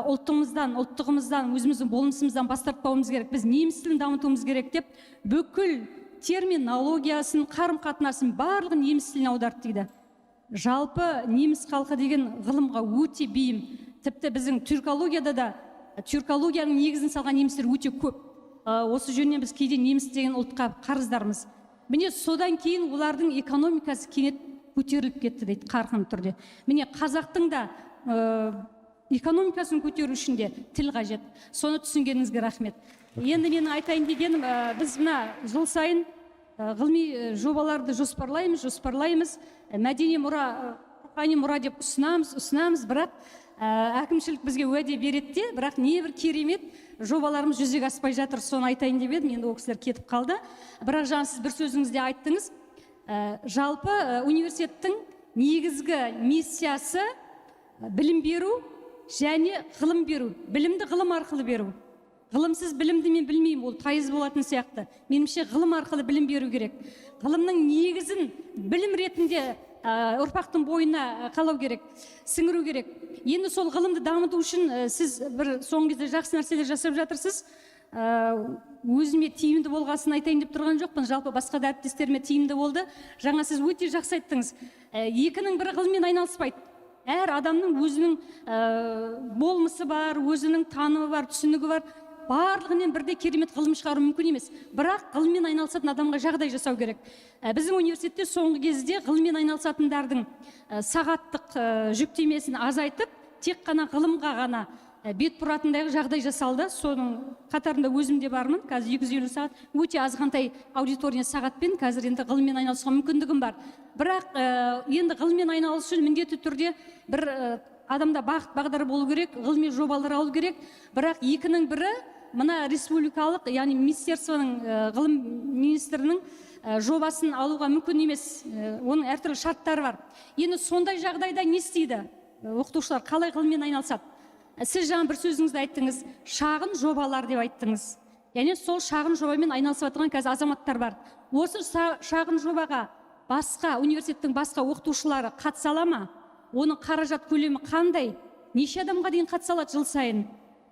ұлтымыздан, ұлттығымыздан, өзіміздің болмысымыздан бас тартпауымыз керек. Біз неміс тілін дамытуымыз керек деп бүкіл терминологиясын, қарым-қатынасын барлығын неміс тіліне аударды дейді. Жалпы неміс халқы деген ғылымға өте бейім. Тіпті біздің түркологияда да, түркологияның негізін салған немістер өте көп. Осы жөнінен біз кейде неміс деген ұлтқа қарыздармыз. Міне содан кейін олардың экономикасы кенет көтеріліп кетті дейді қарқынды түрде. Міне қазақтың да экономикасын көтеру үшін де тіл қажет. Соны түсінгеніңізге рахмет. Енді менің айтайын дегенім, біз мына жыл сайын ғылыми жобаларды жоспарлаймыз, мәдени мұра, рухани мұра деп ұсынамыз, бірақ әкімшілік бізге уәде береді де, бірақ небір керемет жобаларымыз жүзеге аспай жатыр, соны айтайын деп едім, енді ол кісілер кетіп қалды. Бірақ жаңа сіз бір сөзіңізде айттыңыз, жалпы университеттің негізгі миссиясы білім беру және ғылым беру, білімді ғылым арқылы беру. Ғылымсыз білімді мен білмеймін, ол тайыз болатын сияқты. Меніңше ғылым арқылы білім беру керек. Ғылымның негізін білім ретінде ұрпақтың бойына қалау керек, сіңіру керек. Енді сол ғылымды дамыту үшін сіз бір соңғы кезде жақсы нәрселер жасап жатырсыз. Өзіме тиімді болғасын айтайын деп тұрған жоқпын, жалпы басқа да әріптестеріме тиімді болды. Жаңа сіз өте жақсы айттыңыз. Екінің бірі ғылыммен айналыспайды. Әр адамның өзінің болмысы бар, өзінің танымы бар, түсінігі бар. Барлығынан бірде керемет ғылым шығару мүмкін емес. Бірақ ғылыммен айналысатын адамға жағдай жасау керек. Біздің университетте соңғы кезде ғылыммен айналысатындардың сағаттық жүктемесін азайтып, тек қана ғылымға ғана бет бұратындай жағдай жасалды. Соның қатарында өзім де бармын. Қазір 250 сағат, өте азғантай аудитория сағатпен қазір енді ғылыммен айналысуға мүмкіндігім бар. Бірақ енді ғылыммен айналысу үшін міндетті түрде бір адамда бағыт бағдар болу керек, ғылыми жобалар алу керек. Бірақ екінің бірі мына республикалық, яғни министерствоның, ғылым министрінің жобасын алуға мүмкін емес. Оның әртүрлі шарттары бар. Енді сондай жағдайда не істейді? Оқытушылар қалай ғылыммен айналысады? Сіз жаңа бір сөзіңізді айттыңыз, шағын жобалар деп айттыңыз. Яғни сол шағын жобамен айналысып жатқан қазір азаматтар бар. Осы шағын жобаға басқа университеттің басқа оқытушылары қатыса ала ма? Оның қаражат көлемі қандай? Неше адамға дейін қатыса алады жыл сайын?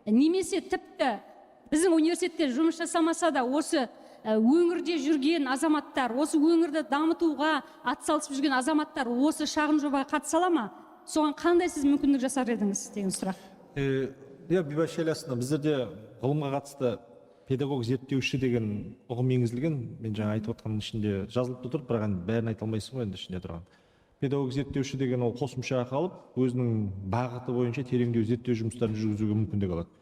Немесе тіпті біздің университетте жұмыс жасамаса да осы өңірде жүрген азаматтар, осы өңірді дамытуға атсалысып жүрген азаматтар осы шағын жобаға қатыса ала ма? Соған қандай сіз мүмкіндік жасар едіңіз деген сұрақ. Иә, Бибаш Еласовна, біздерде ғылымға қатысты педагог зерттеуші деген ұғым енгізілген. Мен жаңа айтып отқанның ішінде жазылып та тұр, бірақ енді бәрін айта алмайсың ғой енді ішінде тұрған. Педагог зерттеуші деген ол қосымша ақы алып, өзінің бағыты бойынша тереңдеу зерттеу жұмыстарын жүргізуге мүмкіндік алады.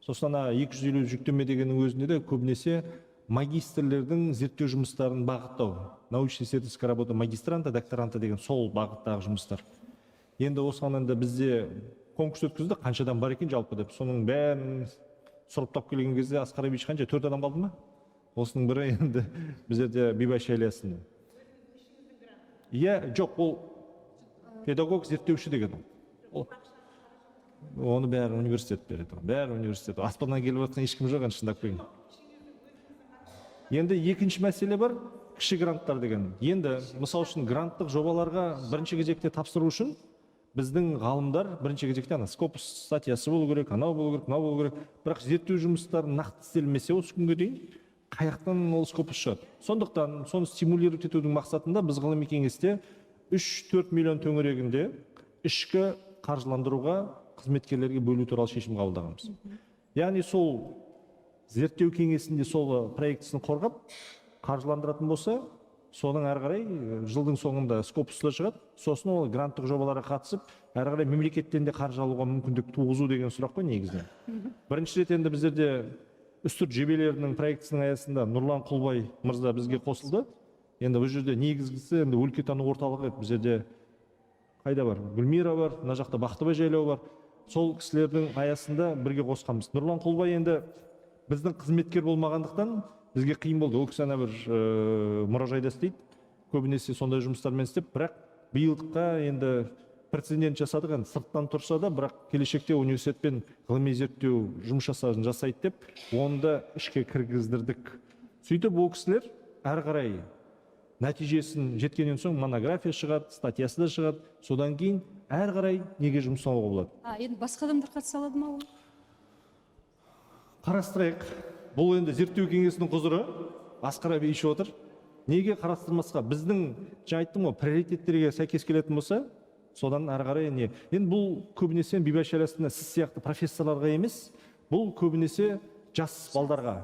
Сосын ана 250 жүктеме дегеннің өзінде де көбінесе магистрлердің зерттеу жұмыстарын бағыттау, научно-исследовательская работа магистранта, докторанта деген сол бағыттағы жұмыстар. Енді осыған енді бізде конкурс өткізді, қаншадан бар екен жалпы деп, соның бәрін сұрыптап келген кезде Асқар Абич қанша, 4 адам қалды ма? Осының бірі енді біздерде Бибаш Еласовна. Иә, жоқ, ол педагог зерттеуші деген ол. Оны бәрі университет береді, бәрі университет. Аспаннан келіп жатқан ешкім жоқ енді, шындап келген. Енді екінші мәселе бар. Кіші гранттар деген. Енді мысал үшін гранттық жобаларға бірінші кезекте тапсыру үшін біздің ғалымдар бірінші кезекте ана Scopus статьясы болу керек, анау болу керек, мынау болу керек. Бірақ зерттеу жұмыстары нақты істелмесе, осы күнге дейін қаяқтан ол Scopus шығады? Сондықтан соны стимулировать етудің мақсатында біз ғылыми кеңесте 3-4 миллион төңірегінде ішкі қаржыландыруға қызметкерлерге бөлу туралы шешім қабылдағанбыз. Яғни сол зерттеу кеңесінде сол проектісін қорғап қаржыландыратын болса, соның әрі қарай жылдың соңында Scopus-та шығады, сосын ол гранттық жобаларға қатысып, әрі қарай мемлекеттен де қаржы алуға мүмкіндік туғызу деген сұрақ қой негізінен. Бірінші рет енді біздерде Үстірт жебелерінің проектісінің аясында Нұрлан Құлбай мырза бізге қосылды. Енді бұл жерде негізгісі енді өлкетану орталығы еді. Біздерде қайда бар? Гүлмира бар, мына жақта Бақтыбай жайлауы бар. Сол кісілердің аясында бірге қосқанбыз. Нұрлан Құлбай енді біздің қызметкер болмағандықтан бізге қиын болды. Ол кісі ана бір мұражайда істейді, көбінесе сондай жұмыстармен істеп, бірақ биылдыққа енді прецедент жасадық, енді сырттан тұрса да, бірақ келешекте университетпен ғылыми зерттеу жұмыс жасайды деп оны да ішке кіргіздірдік. Сөйтіп ол кісілер әрі қарай нәтижесін жеткеннен соң монография шығады, статьясы да шығады, содан кейін әрі қарай неге жұмсауға болады. Енді басқа адамдар қатыса алады ма оған? Қарастырайық. Бұл енді зерттеу кеңесінің құзыры, Асқар әбей ішіп отыр. Неге қарастырмасқа? Біздің, жаңа айттым ғой, приоритеттерге сәйкес келетін болса, содан әрі қарай не. Енді бұл көбінесе Бибаш арасында сіз сияқты профессорларға емес, бұл көбінесе жас балдарға.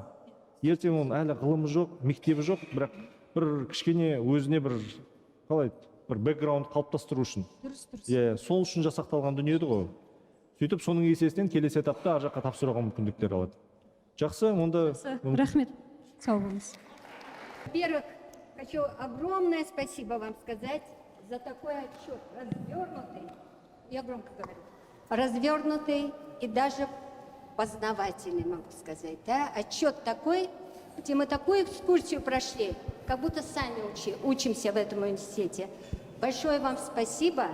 Ертең оның әлі ғылымы жоқ, мектебі жоқ, бірақ бір кішкене өзіне бір қалай бір бэкграунд қалыптастыру үшін. Дұрыс, дұрыс. Иә, сол үшін жасақталған дүние еді ғой. Сөйтіп соның есесінен келесі этапта ар жаққа тапсыруға мүмкіндіктер алады. Жақсы, онда Жақсы, рахмет. Сау болыңыз. Во-первых, хочу огромное спасибо вам сказать за такой отчет, развернутый, я громко говорю, развернутый и даже познавательный, могу сказать. Да? Отчет такой, где мы такую экскурсию прошли, как будто сами учимся в этом университете. Большое вам спасибо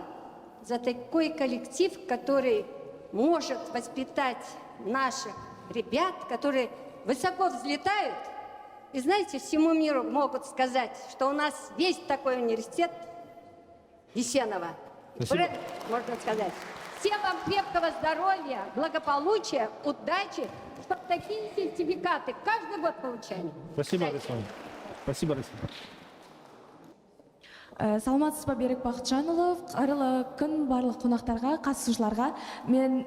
за такой коллектив, который может воспитать наших ребят, которые высоко взлетают. И знаете, всему миру могут сказать, что у нас есть такой университет Есенова. Спасибо. Бренд, можно сказать. Всем вам крепкого здоровья, благополучия, удачи, чтобы такие сертификаты каждый год получали. Спасибо, Руслан. Спасибо, Руслан. Саламатсыз ба, Берік Бақытжанұлы, қайырлы күн барлық қонақтарға, қатысушыларға. Мен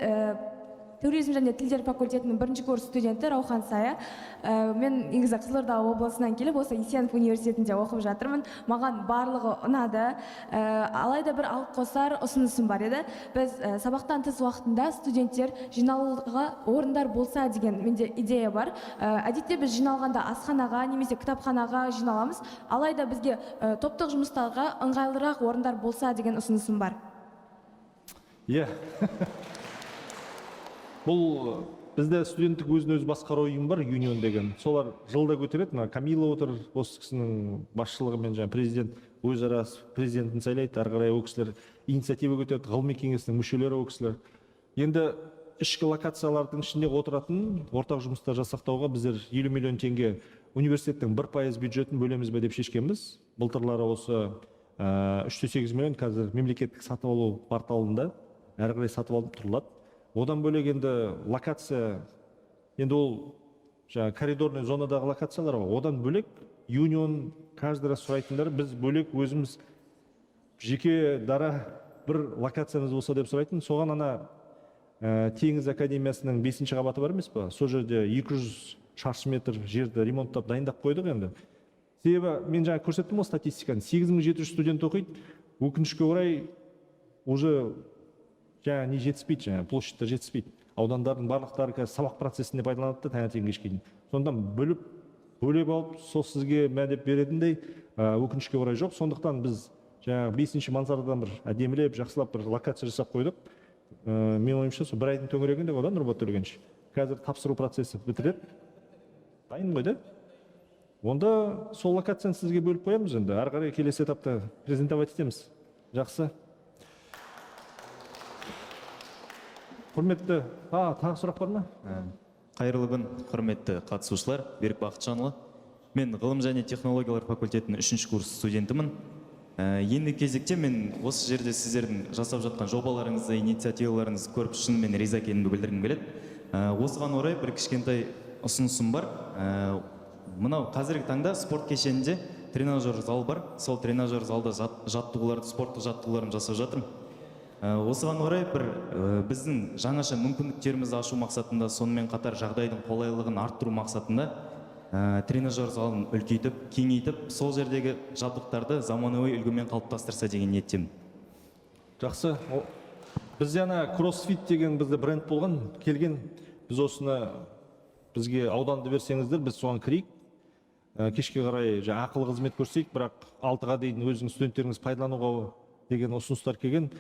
туризм және тілдер факультетінің бірінші курс студенті Раухан Сая. Мен негізі Қызылорда облысынан келіп, осы Есенов университетінде оқып жатырмын. Маған барлығы ұнады. Алайда бір алып қосар ұсынысым бар еді. Біз сабақтан тыс уақытында студенттер жиналуға орындар болса деген менде идея бар. Әдетте біз жиналғанда асханаға немесе кітапханаға жиналамыз. Алайда бізге топтық жұмыстарға ыңғайлырақ орындар болса деген ұсынысым бар. Иә. Бұл бізде студенттік өзін өзі басқару ұйымы бар, Юнион деген. Солар жылда көтереді. Мына Камила отыр, осы кісінің басшылығымен жаңа президент өзара президентін сайлайды, әрі қарай ол кісілер инициатива көтереді, ғылыми кеңестің мүшелері ол кісілер. Енді ішкі локациялардың ішінде отыратын ортақ жұмыстар жасақтауға біздер 50 миллион теңге университеттің 1% бюджетін бөлеміз бе деп шешкенбіз. Былтырлары осы 3,8 миллион қазір мемлекеттік сатып алу порталында әрі қарай сатып алып тұрылады. Одан бөлек енді локация, енді ол жаңа коридорный зонадағы локациялар ғой. Одан бөлек Юнион каждый раз сұрайтындар, біз бөлек өзіміз жеке дара бір локациямыз болса деп сұрайтын. Соған ана Теңіз академиясының 5-ші қабаты бар емес па? Сол жерде 200 шаршы метр жерді ремонттап дайындап қойдық енді. Себебі мен жаңа көрсеттім ғой статистиканы, 8700 студент оқиды. Өкінішке орай уже жаңа не жетіспейді, жаңа площадьтар жетіспейді. Аудандардың барлықтары қазір сабақ процесінде пайдаланады да таңертең кешке дейін. Сондықтан бөліп алып, сол сізге мә деп беретіндей, өкінішке орай жоқ. Сондықтан біз жаңағы 5-ші мансардадан бір әдемілеп, жақсылап бір локация жасап қойдық. Менің ойымша, сол бір айдың төңірегінде ғой да, Нұрболат Төлегенович. Қазір тапсыру процесі бітіреді. Дайын ғой да? Онда сол локацияны сізге бөліп қоямыз енді. Әрі қарай келесі этапта презентовать етеміз. Жақсы. Құрметті, тағы сұрақ бар ма? Қайырлы күн, құрметті қатысушылар. Берік Бақытжанұлы. Мен ғылым және технологиялар факультетінің үшінші курс студентімін. Енді кезекте мен осы жерде сіздердің жасап жатқан жобаларыңызды, инициативаларыңызды көріп, шынымен риза екенімді білдіргім келеді. Осыған орай бір кішкентай ұсынысым бар. Мынау қазіргі таңда спорт кешенінде тренажер зал бар. Сол тренажер залда жаттығуларды, спорттық жаттығуларын жасап жатырмын. Осыған орай бір біздің жаңаша мүмкіндіктерімізді ашу мақсатында, сонымен қатар жағдайдың қолайлылығын арттыру мақсатында тренажер залын үлкейтіп, кеңейтіп, сол жердегі жабдықтарды заманауи үлгімен қалыптастырса деген ниеттемін. Жақсы. Бізде ана кроссфит деген бізде бренд болған, келген. Біз осыны, бізге ауданды берсеңіздер, біз соған кірейік. Кешке қарай жаңа ақылы қызмет көрсетейік, бірақ 6-ға дейін өзіңіз студенттеріңіз пайдалануға деген ұсыныстар келген.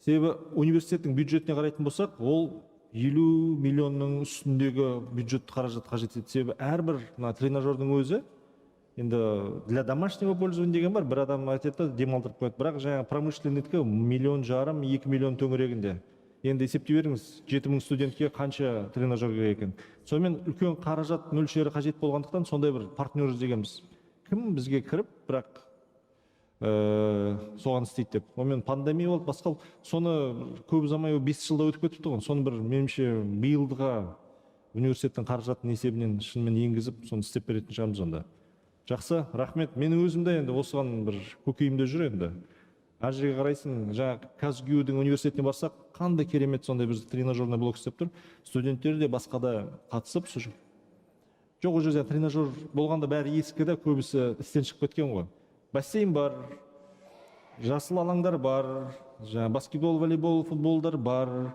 Себебі университеттің бюджетіне қарайтын болсақ, ол 50 миллионның үстіндегі бюджет қаражат қажет етеді. Себебі әрбір мына тренажердің өзі енді для домашнего пользования деген бар, бір адам айтады да демалдырып қояды. Бірақ жаңа промышленныйдікі 1,5 миллион, 2 миллион төңірегінде. Енді есептей беріңіз, 7000 студентке қанша тренажер керек екен. Сонымен үлкен қаражат мөлшері қажет болғандықтан сондай бір партнер іздегенбіз. Кім бізге кіріп, бірақ соған істейді деп. Онымен пандемия болды, басқа болды. Соны көп ұзамай 5 жылда өтіп кетіпті ғой. Соны бір меніңше биылдыға университеттің қаражатының есебінен шынымен енгізіп, соны істеп беретін шығармыз онда. Жақсы, рахмет. Менің өзім де енді осыған бір көкейімде жүр енді. Әр жерге қарайсың, жаңа КазГЮ-дің университетіне барсақ, қандай керемет сондай бір тренажерный блок істеп тұр. Студенттер де басқа да қатысып, жоқ, ол жерде тренажер болғанда бәрі ескі да, көбісі істен шығып кеткен ғой. Бассейн бар, жасыл алаңдар бар, жаңа баскетбол, волейбол, футболдар бар,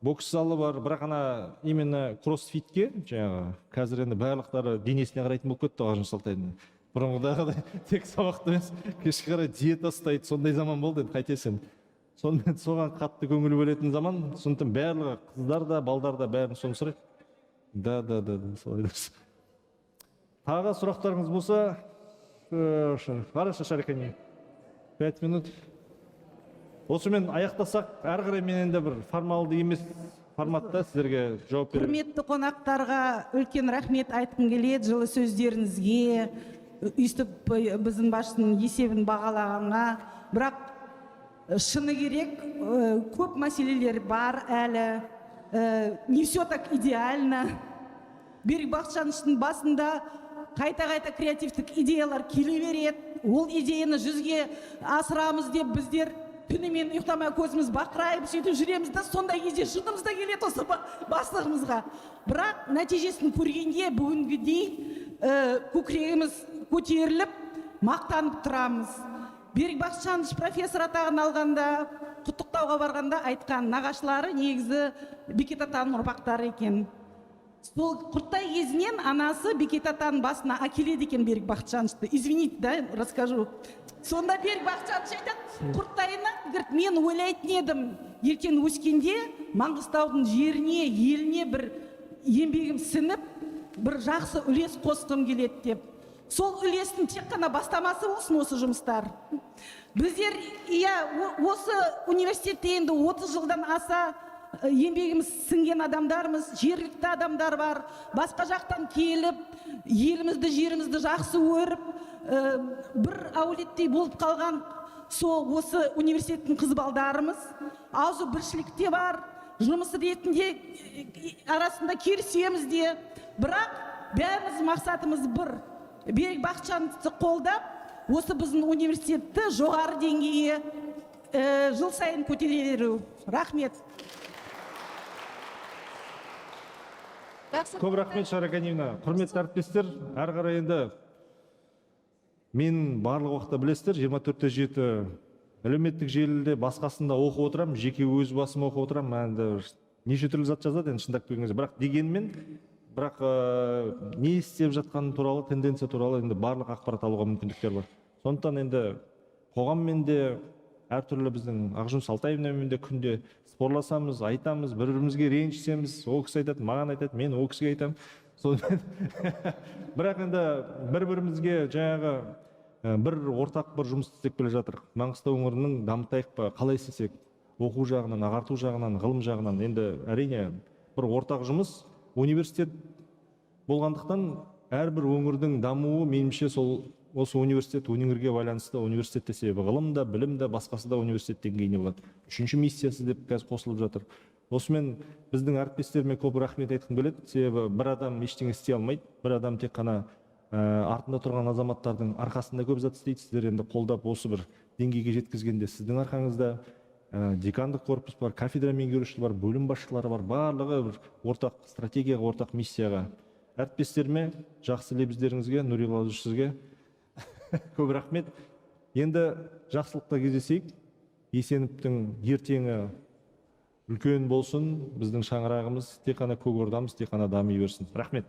бокс залы бар, бірақ ана именно кроссфитке жаңағы қазір енді барлықтары денесіне қарайтын болып кетті ғой Ақжан. Бұрынғыдағыдай тек сабақты емес, кешке қарай диета ұстайды, сондай заман болды енді, қайтесің. Сонымен соған қатты көңіл бөлетін заман, сондықтан барлығы қыздар да, балдар да бәрін соны сұрайды. Да, да, да, да, солай дұрыс. Тағы сұрақтарыңыз болса, хорошо, Шарикани. 5 минут. Осымен аяқтасақ, әрі қарай мен енді бір формалды емес форматта сіздерге жауап беремін. Құрметті қонақтарға үлкен рахмет айтқым келеді, жылы сөздеріңізге, өйстіп біздің басшының есебін бағалағанға. Бірақ шыны керек, көп мәселелер бар әлі. Не все так идеально. Берік Бақытжановичтің басында қайта-қайта креативтік идеялар келе береді. Ол идеяны жүзге асырамыз деп біздер түнімен ұйықтамай көзіміз бақырайып сөйтіп жүреміз да, сондай кезде жынымыз да келеді осы бастығымызға. Бірақ нәтижесін көргенде бүгінгідей көкірегіміз көтеріліп мақтанып тұрамыз. Берік Бақытжанович профессор атағын алғанда, құттықтауға барғанда айтқан нағашылары негізі Бекет атаның ұрпақтары екен. Сол құрттай кезінен анасы Бекет атаның басына әкеледі екен Берік Бақытжановичты. Извините, да, расскажу. Сонда Берік Бақытжанович айтады, құрттайына, говорит, мен ойлайтын едім, ертең өскенде Маңғыстаудың жеріне, еліне бір еңбегім сіңіп, бір жақсы үлес қосқым келеді деп. Сол үлестің тек қана бастамасы болсын осы жұмыстар. Біздер, иә, осы университетте енді 30 жылдан аса еңбегіміз сіңген адамдармыз, жергілікті адамдар бар, басқа жақтан келіп, елімізді, жерімізді жақсы көріп, бір әулеттей болып қалған сол осы университеттің қыз балдарымыз, аузы біршілікте бар, жұмыс ретінде арасында келісеміз де, бірақ бәріміз мақсатымыз бір. Берік Бақытжановичті қолдап, осы біздің университетті жоғары деңгейге жыл сайын көтере беру. Рахмет. Көп рахмет, Шара Ганиевна. Құрметті әріптестер, әрі қарай енді мен барлық уақытта білесіздер, 24/7 әлеуметтік желіде басқасында оқып отырамын, жеке өз басым оқып отырамын. Енді неше түрлі зат жазады енді шындап келген кезде. Бірақ дегенмен, бірақ не істеп жатқаны туралы, тенденция туралы енді барлық ақпарат алуға мүмкіндіктер бар. Сондықтан енді қоғаммен де әртүрлі біздің Ақжүніс Алтаевнамен де күнде спорласамыз, айтамыз, бір-бірімізге ренжісеміз. Ол кісі айтады, маған айтады, мен ол кісіге айтамын. Сонымен бірақ енді бір-бірімізге жаңағы бір ортақ бір жұмыс істеп келе жатырық. Маңғыстау өңірінің дамытайық па, қалай істесек, оқу жағынан, ағарту жағынан, ғылым жағынан енді әрине бір ортақ жұмыс. Университет болғандықтан Әрбір өңірдің дамуы меніңше сол осы университет өңірге байланысты. Университетте себебі ғылым да, білім де, басқасы да университет деңгейінде болады. Үшінші миссиясы деп қазір қосылып жатыр. Осымен біздің әріптестеріме көп рахмет айтқым келеді. Себебі бір адам ештеңе істей алмайды. Бір адам тек қана артында тұрған азаматтардың арқасында көп зат істейді. Сіздер енді қолдап осы бір деңгейге жеткізгенде сіздің арқаңызда декандық корпус бар, кафедра меңгерушілері бар, бөлім басшылары бар, барлығы бір ортақ стратегияға, ортақ миссияға. Әріптестеріме, жақсы лебіздеріңізге, Нұрила сізге көп рахмет. Енді жақсылықта кездесейік. Есеновтің ертеңі үлкен болсын, біздің шаңырағымыз, тек қана көк ордамыз тек қана дами берсін. Рахмет.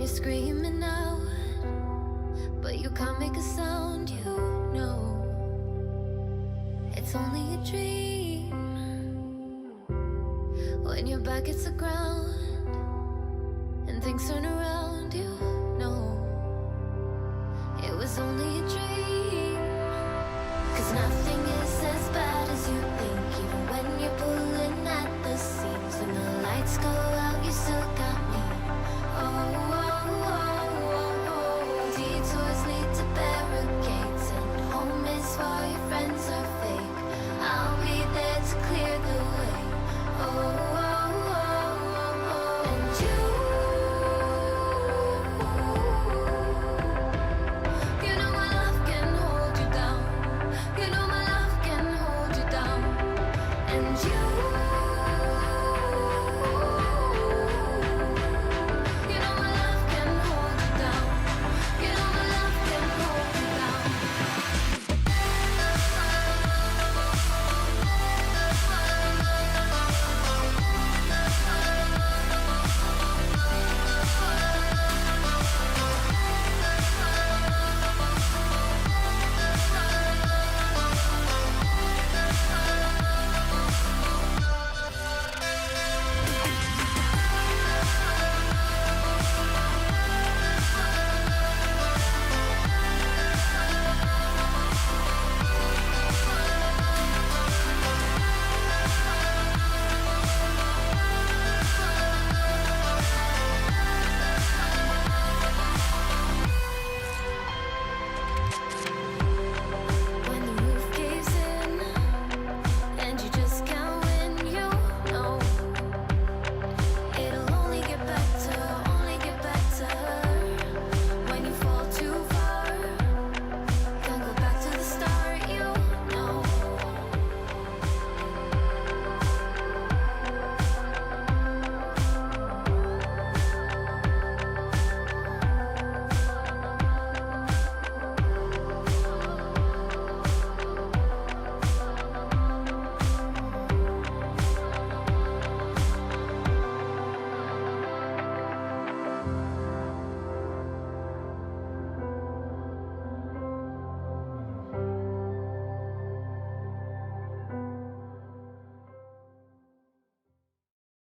You're screaming out, but you can't make a sound, you know. It's only a dream. When your back hits the ground and things turn around, you know. It was only a dream. 'Cause nothing is as bad as you think, even when you're pulling at the seams. When the lights go out, you still got me. Oh.